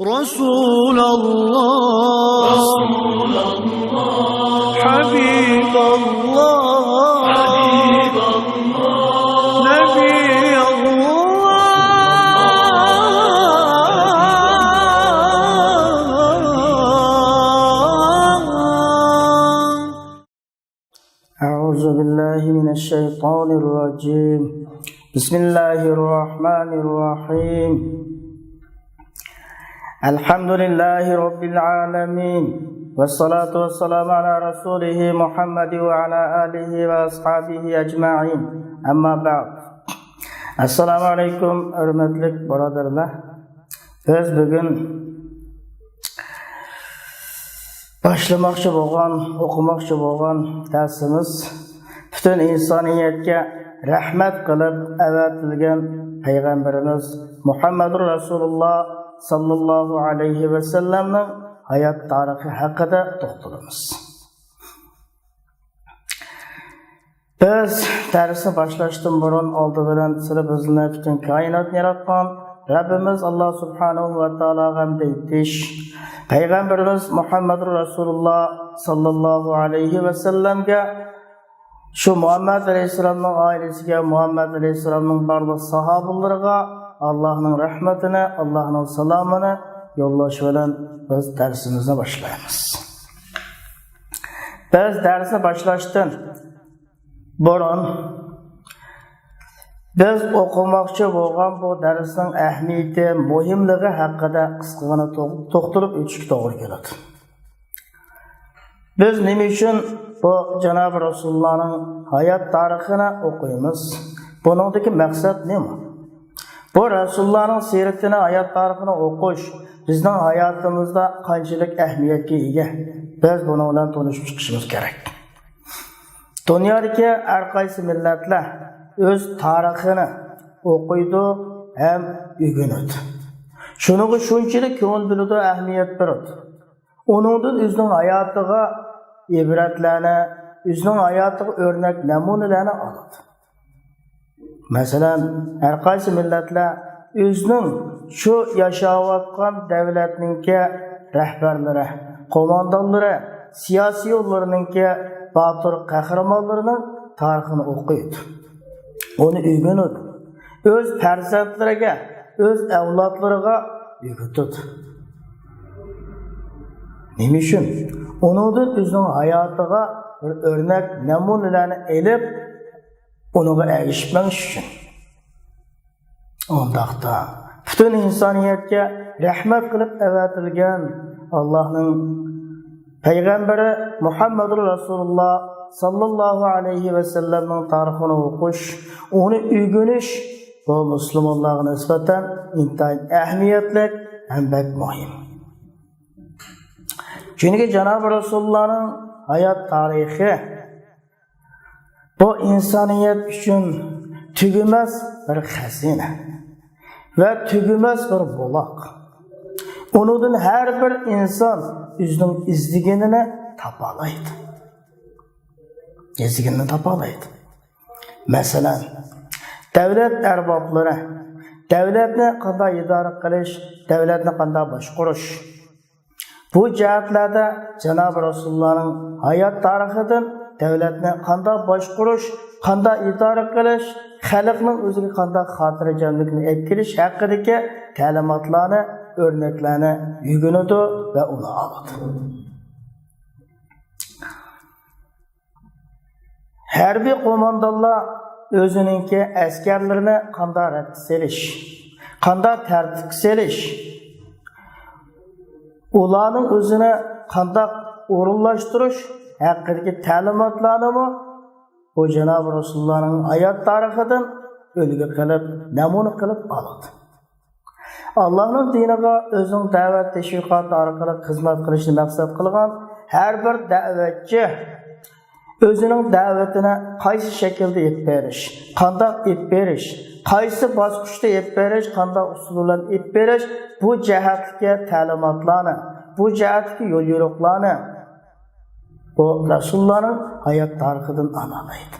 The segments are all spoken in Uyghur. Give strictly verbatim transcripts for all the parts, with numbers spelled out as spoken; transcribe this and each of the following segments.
رسول الله، حبيب الله، نبي الله. أعوذ بالله من الشيطان الرجيم. بسم الله الرحمن الرحيم. الحمد لله رب العالمين. والصلاة والسلام على رسوله محمد وعلى آله وأصحابه أجمعين. أما بعد. السلام عليكم، ھۆرمەتلىك بۇرادەرلەر. بىز بۈگۈن باشلىماقچى بولغان، ئوقۇماقچى بولغان دەرسىمىز پۈتۈن ئىنسانىيەتكە رەھمەت قىلىپ ئەۋەتىلگەن پەيغەمبىرىمىز مۇھەممەدۇر رەسۇلۇللا ساللاللاھۇ ئەلەيھى ۋەسەللەمنىڭ ھايات تارىخى ھەققىدە توختىلىمىز. بىز دەرسنى باشلاشتىن بۇرۇن، ئالدى بىلەن سىلى بىزنى پۈتۈن كائىناتنى ياراتقان رەببىمىز ئاللا سۇبھانەھۇ ۋە تائالاغا ھەمدە ئېيتىش، پەيغەمبىرىمىز مۇھەممەدۇر رەسۇلۇللا ساللاللاھۇ ئەلەيھى ۋەسەللەمگە، شۇ مۇھەممەد ئەلەيھىسسالامنىڭ ئائىلىسىگە، مۇھەممەد ئەلەيھىسسالامنىڭ بارلىق ساھابىلىرىغا ئاللانىڭ رەھمىتىنى، ئاللانىڭ سالامىنى يوللاش بىلەن بىز دەرسىمىزنى باشلايمىز. بىز دەرسنى باشلاشتىن بۇرۇن، بىز ئوقۇماقچى بولغان بۇ دەرسنىڭ ئەھمىيىتى، مۇھىملىقى ھەققىدە قىسقىغىنە تو-، توختىلىپ ئۆتۈشكە توغرا كېلىدۇ. بىز نېمە ئۈچۈن بۇ جانابى رەسۇلۇللانىڭ ھايات تارىخىنى ئوقۇيمىز؟ بۇنىڭدىكى مەقسەت نېمە؟ بۇ رەسۇلۇللانىڭ سىيرىتىنى، ھايات تارىخىنى ئوقۇش بىزنىڭ ھاياتىمىزدا قانچىلىك ئەھمىيەتكە ئىگە؟ بىز بۇنىڭ بىلەن تونۇشۇپ چىقىشىمىز كېرەك. دۇنيادىكى ھەر قايسى مىللەتلەر ئۆز تارىخىنى ئوقۇيدۇ ھەم ئۆگىنىدۇ. شۇنىڭغا شۇنچىلىك كۆڭۈل بۆلىدۇ، ئەھمىيەت بېرىدۇ. ئۇنىڭدىن ئۆزىنىڭ ھاياتىغا ئىبرەتلەرنى، ئۆزىنىڭ ھاياتىغا ئۆرنەك نەمۇنىلەرنى ئالىدۇ. مەسىلەن، ھەر قايسى مىللەتلەر ئۆزىنىڭ شۇ ياشاۋاتقان دەۋلەتنىڭكى رەھبەرلىرى، قوماندانلىرى، سىياسىيونلىرىنىڭكى باتۇر قەھرىمانلىرىنىڭ تارىخىنى ئوقۇيدۇ. ئۇنى ئۆگىنىدۇ. ئۆز پەرزەنتلىرىگە، ئۆز ئەۋلادلىرىغا ئۆگىتىدۇ. نېمە ئۈچۈن؟ ئۇنىڭدىن ئۆزىنىڭ ھاياتىغا بىر ئۆرنەك نەمۇنىلەرنى ئېلىپ، ئۇنىڭغا ئەگىشىپ مېڭىش ئۈچۈن. ئۇنداقتا پۈتۈن ئىنسانىيەتكە رەھمەت قىلىپ ئەۋەتىلگەن ئاللانىڭ پەيغەمبىرى مۇھەممەدۇر رەسۇلۇللا ساللاللاھۇ ئەلەيھى ۋەسەللەمنىڭ تارىخىنى ئوقۇش، ئۇنى ئۆگىنىش، بۇ مۇسۇلمانلارغا نىسبەتەن ئىنتايىن ئەھمىيەتلىك ھەم بەك مۇھىم. چۈنكى جانابى رەسۇلۇللانىڭ ھايات تارىخى بۇ ئىنسانىيەت ئۈچۈن تۈگىمەس بىر خەزىنە ۋە تۈگىمەس بىر بۇلاق. ئۇنىڭدىن ھەر بىر ئىنسان ئۆزىنىڭ ئىزدىگىنىنى تاپالايدۇ. ئىزدىگىنىنى تاپالايدۇ. مەسىلەن، دەۋلەت ئەربابلىرى دەۋلەتنى قانداق ئىدارە قىلىش، دەۋلەتنى قانداق باشقۇرۇش، بۇ جەھەتلەردە جانابى رەسۇلۇللانىڭ ھايات تارىخىدىن دەۋلەتنى قانداق باشقۇرۇش، قانداق ئىدارە قىلىش، خەلقنىڭ ئۆزىگە قانداق خاتىرجەملىكنى ئېلىپ كېلىش ھەققىدىكى تەلىماتلارنى، ئۆرنەكلەرنى ئۆگىنىدۇ ۋە ئۇنى ئالىدۇ. ھەربىي قوماندانلار ئۆزىنىڭكى ئەسكەرلىرىنى قانداق رەتكە سېلىش، قانداق تەرتىپكە سېلىش، ئۇلارنىڭ ئۆزىنى قانداق ئورۇنلاشتۇرۇش ھەققىدىكى تەلىماتلارنىمۇ بۇ جانابى رەسۇلۇللانىڭ ھايات تارىخىدىن ئۈلگە قىلىپ، نەمۇنە قىلىپ ئالىدۇ. ئاللانىڭ دىنىغا ئۆزىنىڭ دەۋەت تەشۋىقاتى ئارقىلىق خىزمەت قىلىشنى مەقسەت قىلغان ھەر بىر دەۋەتچى ئۆزىنىڭ دەۋىتىنى قايسى شەكىلدە ئېلىپ بېرىش، قانداق ئېلىپ بېرىش، قايسى باسقۇچتا ئېلىپ بېرىش، قانداق ئۇسۇل بىلەن ئېلىپ بېرىش، بۇ جەھەتتىكى تەلىماتلارنى، بۇ جەھەتتىكى يوليورۇقلارنى بۇ رەسۇلۇللانىڭ ھايات تارىخىدىن ئاڭلايدۇ.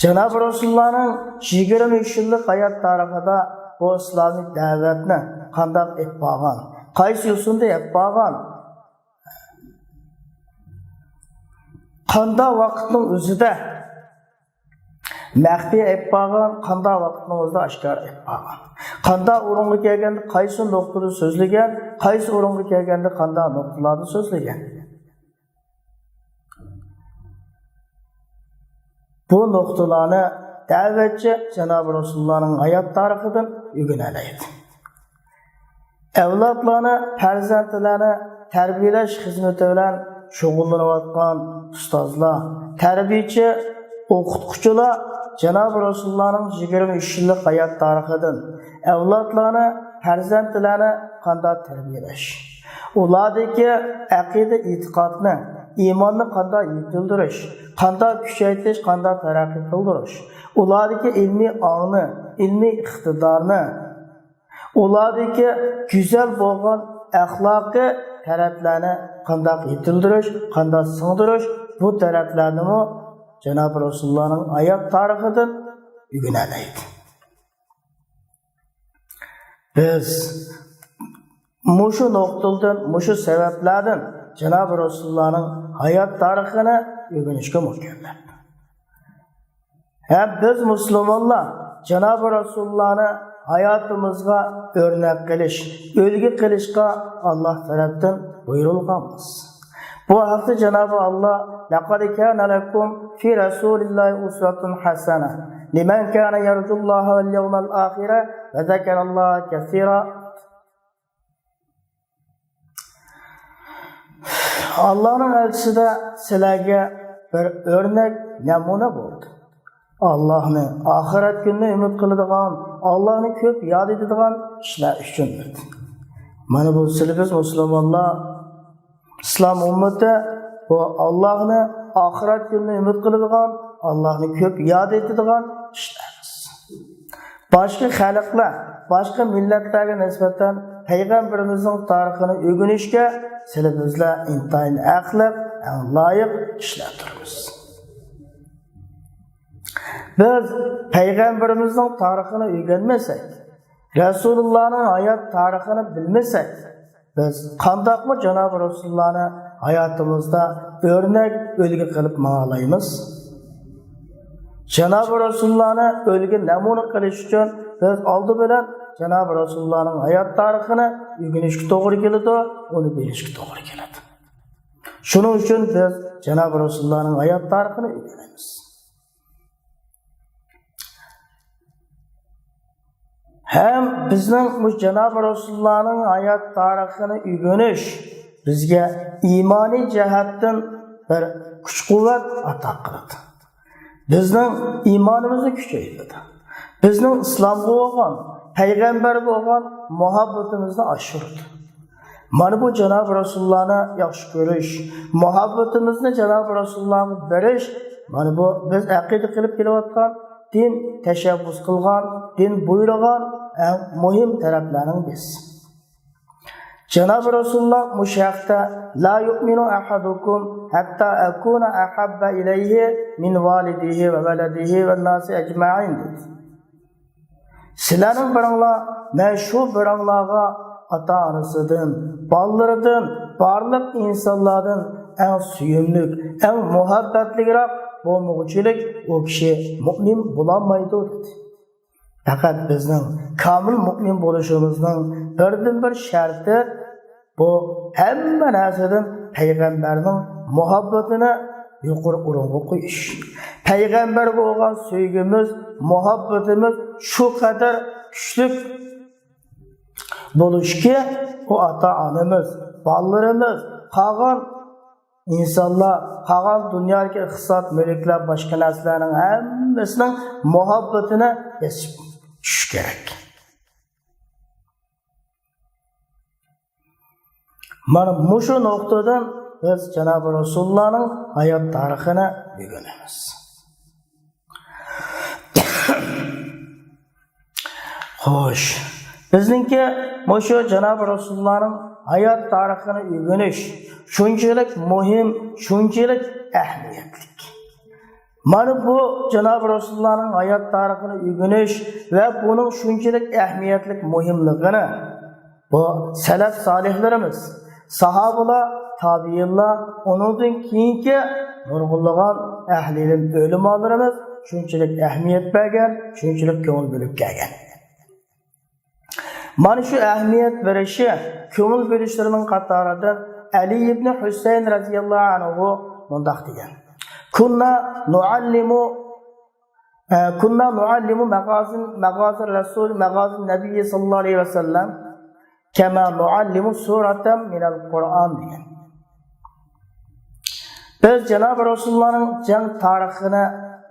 جانابى رەسۇلۇللانىڭ يىگىرمە ئۈچ يىللىق ھايات تارىخىدا بۇ ئىسلامىي دەۋەتنى قانداق ئېلىپ بارغان، قايسى يوسۇندا ئېلىپ بارغان؟ قانداق ۋاقىتنىڭ ئۆزىدە مەخپىي ئېلىپ بارغان، قانداق ۋاقىتنىڭ ئۆزىدە ئاشكارا ئېلىپ بارغان؟ قانداق ئورۇنغا كەلگەندە قايسى نۇقتىدا سۆزلىگەن، قايسى ئورۇنغا كەلگەندە قانداق نۇقتىلاردا سۆزلىگەن؟ بۇ نۇقتىلارنى دەۋەتچى جانابى رەسۇلۇللانىڭ ھايات تارىخىدىن ئۆگىنەلەيدۇ. ئەۋلادلارنى، پەرزەنتلەرنى تەربىيەلەش خىزمىتى بىلەن شۇغۇللىنىۋاتقان ئۇستازلار، تەربىيەچى، ئوقۇتقۇچىلار جانابى رەسۇلۇللانىڭ يىگىرمە ئۈچ يىللىق ھايات تارىخىدىن ئەۋلادلارنى، پەرزەنتلەرنى قانداق تەربىيەلەش، ئۇلاردىكى ئەقىدە ئېتىقادنى، ئىماننى قانداق يېتىلدۈرۈش، قانداق كۈچەيتىش، قانداق تەرەققىي قىلدۇرۇش، ئۇلاردىكى ئىلمىي ئاڭنى، ئىلمىي ئىقتىدارنى، ئۇلاردىكى گۈزەل بولغان ئەخلاقىي تەرەپلەرنى قانداق يېتىلدۈرۈش، قانداق سىڭدۈرۈش، بۇ تەرەپلەرنىمۇ جانابى رەسۇلۇللانىڭ ھايات تارىخىدىن ئۆگىنەلەيدۇ. بىز مۇشۇ نۇقتىدىن، مۇشۇ سەۋەبلەردىن جانابى رەسۇلۇللانىڭ ھايات تارىخىنى ئۆگىنىشكە مۇكەللەپ. ھەم بىز مۇسۇلمانلار جانابى رەسۇلۇللانى ھاياتىمىزغا ئۆرنەك قىلىش، ئۈلگە قىلىشقا ئاللاھ تەرەپتىن بۇيرۇلغانمىز. بۇ ھەقتە جانابى ئاللاھ: لقد كان لكم في رسول الله أسوة حسنة لمن كان يرجو الله واليوم الآخر وذكر الله كثيرا. ئاللاھنىڭ ئەلچىسىدە سىلەرگە بىر ئۆرنەك نەمۇنە بولدى. ئاللاھنى، ئاخىرەت كۈنىنى ئۈمىد قىلىدىغان، ئاللاھنى كۆپ ياد ئېتىدىغان كىشىلەر ئۈچۈن. مانا بۇ سىلى بىز مۇسۇلمانلار، ئىسلام ئۈممىتى، بۇ ئاللاھنى، ئاخىرەت كۈنىنى ئۈمىد قىلىدىغان، ئاللاھنى كۆپ ياد ئېتىدىغان كىشىلەرمىز. باشقا خەلقلەر، باشقا مىللەتلەرگە نىسبەتەن پەيغەمبىرىمىزنىڭ تارىخىنى ئۆگىنىشكە سىلى بىزلەر ئىنتايىن ھەقلىق، ئەڭ لايىق كىشىلەردۇرمىز. بىز پەيغەمبىرىمىزنىڭ تارىخىنى ئۆگەنمىسەك، رەسۇلۇللانىڭ ھايات تارىخىنى بىلمىسەك، بىز قانداقمۇ جانابى رەسۇلۇللانى ھاياتىمىزدا ئۆرنەك، ئۈلگە قىلىپ ماڭالايمىز؟ جانابى رەسۇلۇللانى ئۈلگە، نەمۇنە قىلىش ئۈچۈن بىز ئالدى بىلەن جانابى رەسۇلۇللانىڭ ھايات تارىخىنى ئۆگىنىشكە توغرا كېلىدۇ، ئۇنى بىلىشكە توغرا كېلىدۇ. شۇنىڭ ئۈچۈن بىز جانابى رەسۇلۇللانىڭ ھايات تارىخىنى ئۆگىنىمىز. ھەم بىزنىڭ بۇ جانابى رەسۇلۇللانىڭ ھايات تارىخىنى ئۆگىنىش بىزگە ئىمانىي جەھەتتىن بىر كۈچ-قۇۋۋەت ئاتا قىلىدۇ. بىزنىڭ ئىمانىمىزنى كۈچەيتىدۇ. بىزنىڭ ئىسلامغا بولغان، پەيغەمبەرگە بولغان مۇھەببىتىمىزنى ئاشۇرىدۇ. مانا بۇ جانابى رەسۇلۇللانى ياخشى كۆرۈش، مۇھەببىتىمىزنى جانابى رەسۇلۇللاغا بېرىش، مانا بۇ بىز ئەقىدە قىلىپ كېلىۋاتقان، دىن تەشەببۇس قىلغان، دىن بۇيرۇغان ئەڭ مۇھىم تەرەپلەرنىڭ بىرسى. جانابى رەسۇلۇللا مۇشۇ ھەقتە: لا يؤمن أحدكم حتى أكون أحب إليه من والده وولده والناس أجمعين، دېدى. سىلەرنىڭ بىرىڭلار مەن شۇ بىرىڭلارغا ئاتا-ئانىسىدىن، بالىلىرىدىن، بارلىق ئىنسانلاردىن ئەڭ سۆيۈملۈك، ئەڭ مۇھەببەتلىكراق بولمىغۇچىلىك ئۇ كىشى مۇئمىن بولالمايدۇ، دېدى. پەقەت بىزنىڭ كامىل مۇئمىن بولۇشىمىزنىڭ بىردىنبىر شەرتى بۇ ھەممە نەرسىدىن پەيغەمبەرنىڭ مۇھەببىتىنى يۇقىرى ئورۇنغا قويۇش. پەيغەمبەرگە بولغان سۆيگۈمىز، مۇھەببىتىمىز شۇ قەدەر كۈچلۈك بولۇشكى، ئۇ ئاتا-ئانىمىز، بالىلىرىمىز، قالغان ئىنسانلار، قالغان دۇنيادىكى ئىقتىساد، مۈلۈكلەر، باشقا نەرسىلەرنىڭ ھەممىسىنىڭ مۇھەببىتىنى بېسىپ چۈشۈش كېرەك. مانا مۇشۇ نۇقتىدىن بىز جانابى رەسۇلۇللانىڭ ھايات تارىخىنى ئۆگىنىمىز. خوش، بىزنىڭكى مۇشۇ جانابى رەسۇلۇللانىڭ ھايات تارىخىنى ئۆگىنىش شۇنچىلىك مۇھىم، شۇنچىلىك ئەھمىيەتلىك. مانا بۇ جانابى رەسۇلۇللانىڭ ھايات تارىخىنى ئۆگىنىش ۋە بۇنىڭ شۇنچىلىك ئەھمىيەتلىك مۇھىملىقىنى بۇ سەلەپ سالىھلىرىمىز، ساھابىلار، تابىئىنلار، ئۇنىڭدىن كېيىنكى نۇرغۇنلىغان ئەھلى ئىلىم ئۆلىمالىرىمىز شۇنچىلىك ئەھمىيەت بەرگەن، شۇنچىلىك كۆڭۈل بۆلۈپ كەلگەن. مانا شۇ ئەھمىيەت بېرىشى، كۆڭۈل بۆلۈشلىرىنىڭ قاتارىدىن ئەلى ئىبنى ھۈسەيىن رەزىياللاھۇ ئەنھۇ مۇنداق دېگەن: كنا نعلم، ئە، كنا نعلم مغازي، مغازي الرسول، مغازي النبي صلى الله عليه وسلم كما نعلم سورة من القرآن دېگەن. بىز جانابى رەسۇلۇللانىڭ جەڭ تارىخىنى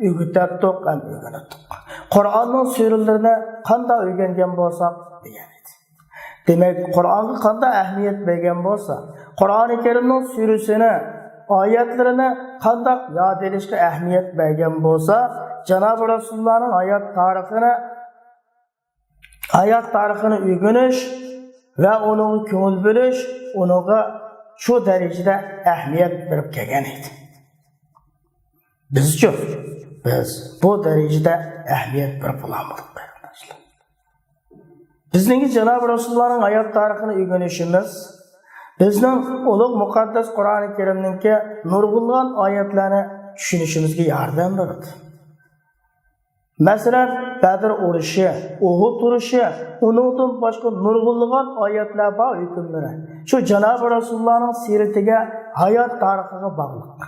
ئۆگىتەتتۇق ھەم ئۆگىنەتتۇق. قۇرئاننىڭ سۈرىلىرىنى قانداق ئۆگەنگەن بولساق دېگەن ئىدى. دېمەك، قۇرئانغا قانداق ئەھمىيەت بەرگەن بولسا، قۇرئانى كەرىمنىڭ سۈرىسىنى، ئايەتلىرىنى قانداق ياد ئېلىشقا ئەھمىيەت بەرگەن بولسا، جانابى رەسۇلۇللانىڭ ھايات تارىخىنى ھايات تارىخىنى ئۆگىنىش ۋە ئۇنىڭغا كۆڭۈل بۆلۈش ئۇنىڭغا شۇ دەرىجىدە ئەھمىيەت بېرىپ كەلگەن ئىدى. بىزچۇ؟ بىز بۇ دەرىجىدە ئەھمىيەت بېرىپ بولالمىدۇق، قېرىنداشلار. بىزنىڭكى جانابى رەسۇلۇللانىڭ ھايات تارىخىنى ئۆگىنىشىمىز بىزنىڭ ئۇلۇغ مۇقەددەس قۇرئانى كەرىمنىڭكى نۇرغۇنلىغان ئايەتلەرنى چۈشىنىشىمىزگە ياردەم بېرىدۇ. مەسىلەن، بەدر ئۇرۇشى، ئۇھۇد ئۇرۇشى، ئۇنىڭدىن باشقا نۇرغۇنلىغان ئايەتلەر بار ھۆكۈملىرى. شۇ جانابى رەسۇلۇللانىڭ سىيرىتىگە، ھايات تارىخىغا باغلىق.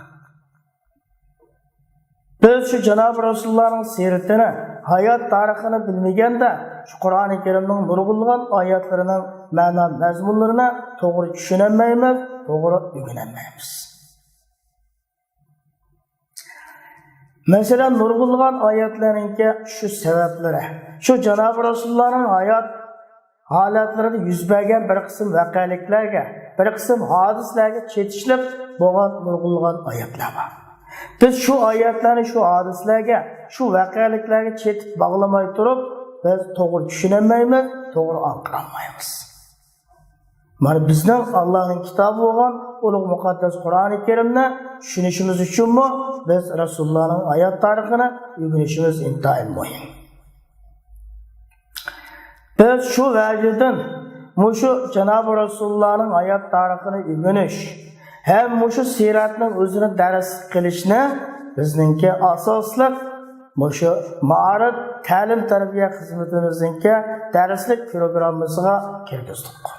بىز شۇ جانابى رەسۇلۇللانىڭ سىيرىتىنى، ھايات تارىخىنى بىلمىگەندە، شۇ قۇرئانى كەرىمنىڭ نۇرغۇنلىغان ئايەتلىرىنىڭ مەنا مەزمۇنلىرىنى توغرا چۈشىنەلمەيمىز، توغرا ئۆگىنەلمەيمىز. مەسىلەن، نۇرغۇنلىغان ئايەتلەرنىڭكى شۇ سەۋەبلىرى، شۇ جانابى رەسۇلۇللانىڭ ھايات ھالەتلىرىدە يۈز بەرگەن بىر قىسىم ۋەقەلىكلەرگە، بىر قىسىم ھادىسىلەرگە چېتىشلىق بولغان نۇرغۇنلىغان ئايەتلەر بار. بىز شۇ ئايەتلەرنى شۇ ھادىسىلەرگە، شۇ ۋەقەلىكلەرگە چېتىپ باغلىماي تۇرۇپ، بىز توغرا چۈشىنەلمەيمىز، توغرا ئاڭقىرالمايمىز. مانا بىزنىڭ ئاللانىڭ كىتابى بولغان ئۇلۇغ مۇقەددەس قۇرئانى كەرىمنى چۈشىنىشىمىز ئۈچۈنمۇ بىز رەسۇلۇللانىڭ ھايات تارىخىنى ئۆگىنىشىمىز ئىنتايىن مۇھىم. بىز شۇ ۋەجىدىن مۇشۇ جانابى رەسۇلۇللانىڭ ھايات تارىخىنى ئۆگىنىش ھەم مۇشۇ سىرەتنىڭ ئۆزىنى دەرس قىلىشنى بىزنىڭكى ئاساسلىق مۇشۇ مائارىپ تەلىم تەربىيە خىزمىتىمىزنىڭكى دەرسلىك پروگراممىسىغا كىرگۈزدۇق.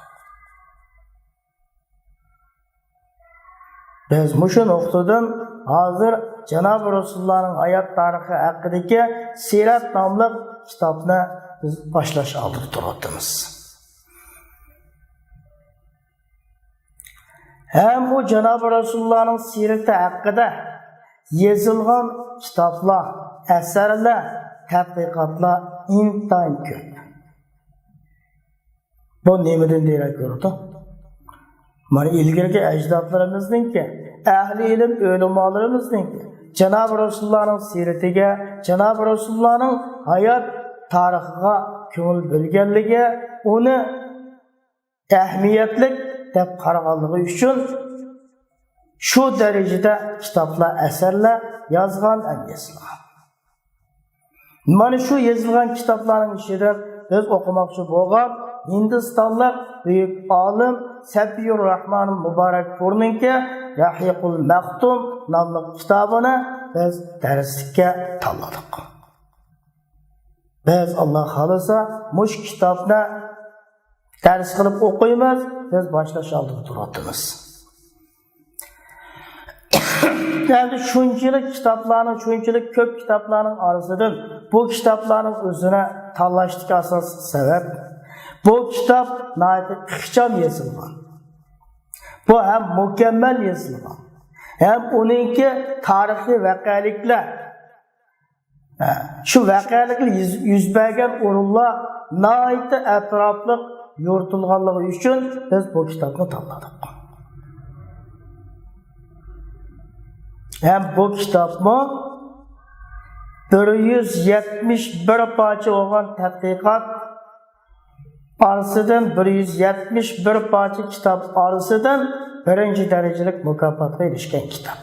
بىز مۇشۇ نۇقتىدىن ھازىر جانابى رەسۇلۇللانىڭ ھايات تارىخى ھەققىدىكى سىرەت ناملىق كىتابنى بىز باشلاش ئالدىدا تۇرۇۋاتىمىز. ھەم ئۇ جانابى رەسۇلۇللانىڭ سىرىتى ھەققىدە يېزىلغان كىتابلار، ئەسەرلەر، تەتقىقاتلار ئىنتايىن كۆپ. بۇ نېمىدىن دېرەك بېرىدۇ؟ مانا ئىلگىرىكى ئەجدادلىرىمىزنىڭكى، ئەھلى ئىلىم ئۆلىمالىرىمىزنىڭكى جانابى رەسۇلۇللانىڭ سىرىتىگە، جانابى رەسۇلۇللانىڭ ھايات تارىخىغا كۆڭۈل بۆلگەنلىكى، ئۇنى ئەھمىيەتلىك دەپ قارىغانلىقى ئۈچۈن شۇ دەرىجىدە كىتابلار، ئەسەرلەر يازغان ھەم يېزىلغان. مانا شۇ يېزىلغان كىتابلارنىڭ ئىچىدىن بىز ئوقۇماقچى بولغان ھىندىستانلىق بۈيۈك ئالىم سەپىيۇر راھمان مۇبارەكپۇرنىڭكى رەھىقۇل مەختۇم ناملىق كىتابىنى بىز دەرسلىككە تاللىدۇق. بىز، ئاللا خالىسا، مۇشۇ كىتابنى دەرس قىلىپ ئوقۇيمىز، بىز باشلاش ئالدىدا تۇرۇۋاتىمىز. ئەمدى شۇنچىلىك كىتابلارنىڭ، شۇنچىلىك كۆپ كىتابلارنىڭ ئارىسىدىن بۇ كىتابلارنىڭ ئۆزىنى تاللاشتىكى ئاساسلىق سەۋەب، بۇ كىتاب ناھايىتى ئىخچام يېزىلغان. بۇ ھەم مۇكەممەل يېزىلغان، ھەم ئۇنىڭكى تارىخىي ۋەقەلىكلەر، ھە، شۇ ۋەقەلىكلەر يۈز، يۈز بەرگەن ئورۇنلار ناھايىتى ئەتراپلىق يورۇتۇلغانلىقى ئۈچۈن بىز بۇ كىتابنى تاللىدۇق. ھەم بۇ كىتابمۇ بىر يۈز يەتمىش بىر پارچە بولغان تەتقىقات ئارىسىدىن، بىر يۈز يەتمىش بىر پارچە كىتاب ئارىسىدىن بىرىنچى دەرىجىلىك مۇكاپاتقا ئېرىشكەن كىتاب.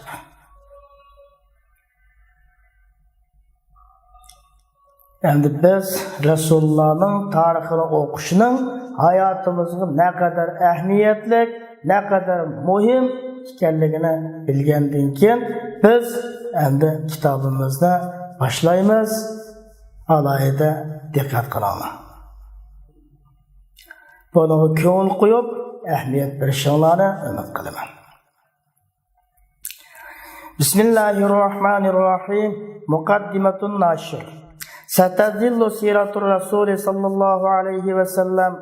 ئەمدى بىز رەسۇلۇللانىڭ تارىخىنى ئوقۇشنىڭ ھاياتىمىزغا نەقەدەر ئەھمىيەتلىك، نەقەدەر مۇھىم ئىكەنلىكىنى بىلگەندىن كېيىن، بىز ئەمدى كىتابىمىزنى باشلايمىز. ئالاھىدە دىققەت قىلىڭلار. بۇنىڭغا كۆڭۈل قويۇپ، ئەھمىيەت بېرىشىڭلارنى ئۈمىد قىلىمەن. بسم الله الرحمن الرحيم. مقدمة الناشر. ستظل سيرة الرسول صلى الله عليه وسلم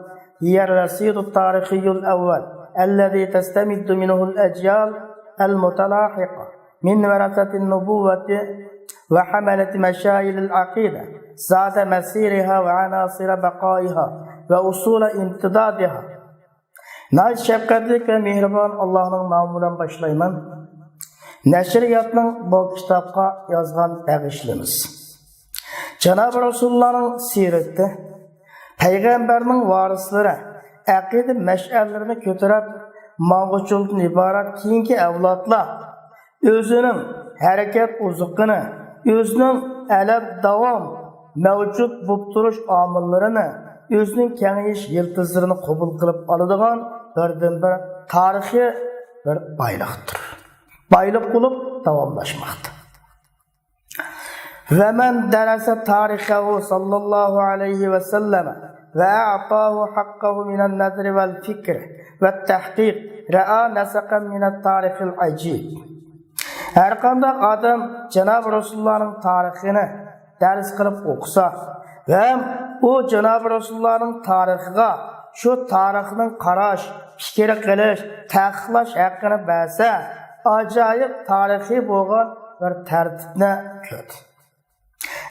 هي الرصيد التاريخي الأول الذي تستمد منه الأجيال المتلاحقة من ورثة النبوة وحملة مشاعل العقيدة زاد مسيرها وعناصر بقائها وأصول امتدادها. ناھايىتى شەپقەتلىك ۋە مېھرىبان ئاللاھنىڭ نامى بىلەن باشلايمەن. نەشرىياتنىڭ بۇ كىتابقا يازغان بەغىشلىرىمىز. جانابى رەسۇلۇللانىڭ سىيرىتى، پەيغەمبەرنىڭ ۋارىسلىرى، ئەقىدە مەشئەللىرىنى كۆتۈرۈپ ماڭغۇچىلاردىن ئىبارەت كېيىنكى ئەۋلادلار ئۆزىنىڭ ھەرىكەت ئوزۇقىنى، ئۆزىنىڭ ئەلەپ داۋام مەۋجۇت بولۇپ تۇرۇش ئامىللىرىنى، ئۆزىنىڭ كېڭىيىش يىلتىزلىرىنى قوبۇل قىلىپ ئالىدىغان بىردىنبىر تارىخىي بىر بايلىقتۇر. بايلىق بولۇپ داۋاملاشماقتا. ومن درس تاريخه صلى الله عليه وسلم وأعطاه حقه من النظر والفكر والتحقيق رأى نسقا من التاريخ العجيب. ھەرقانداق ئادەم جانابى رەسۇلۇللانىڭ تارىخىنى دەرس قىلىپ ئوقۇسا ھەم ئۇ جانابى رەسۇلۇللانىڭ تارىخىغا، شۇ تارىخنىڭ قاراش، پىكىر قىلىش، تەھقىقلاش ھەققىنى بەرسە، ئاجايىپ تارىخىي بولغان بىر تەرتىپنى كۆردى.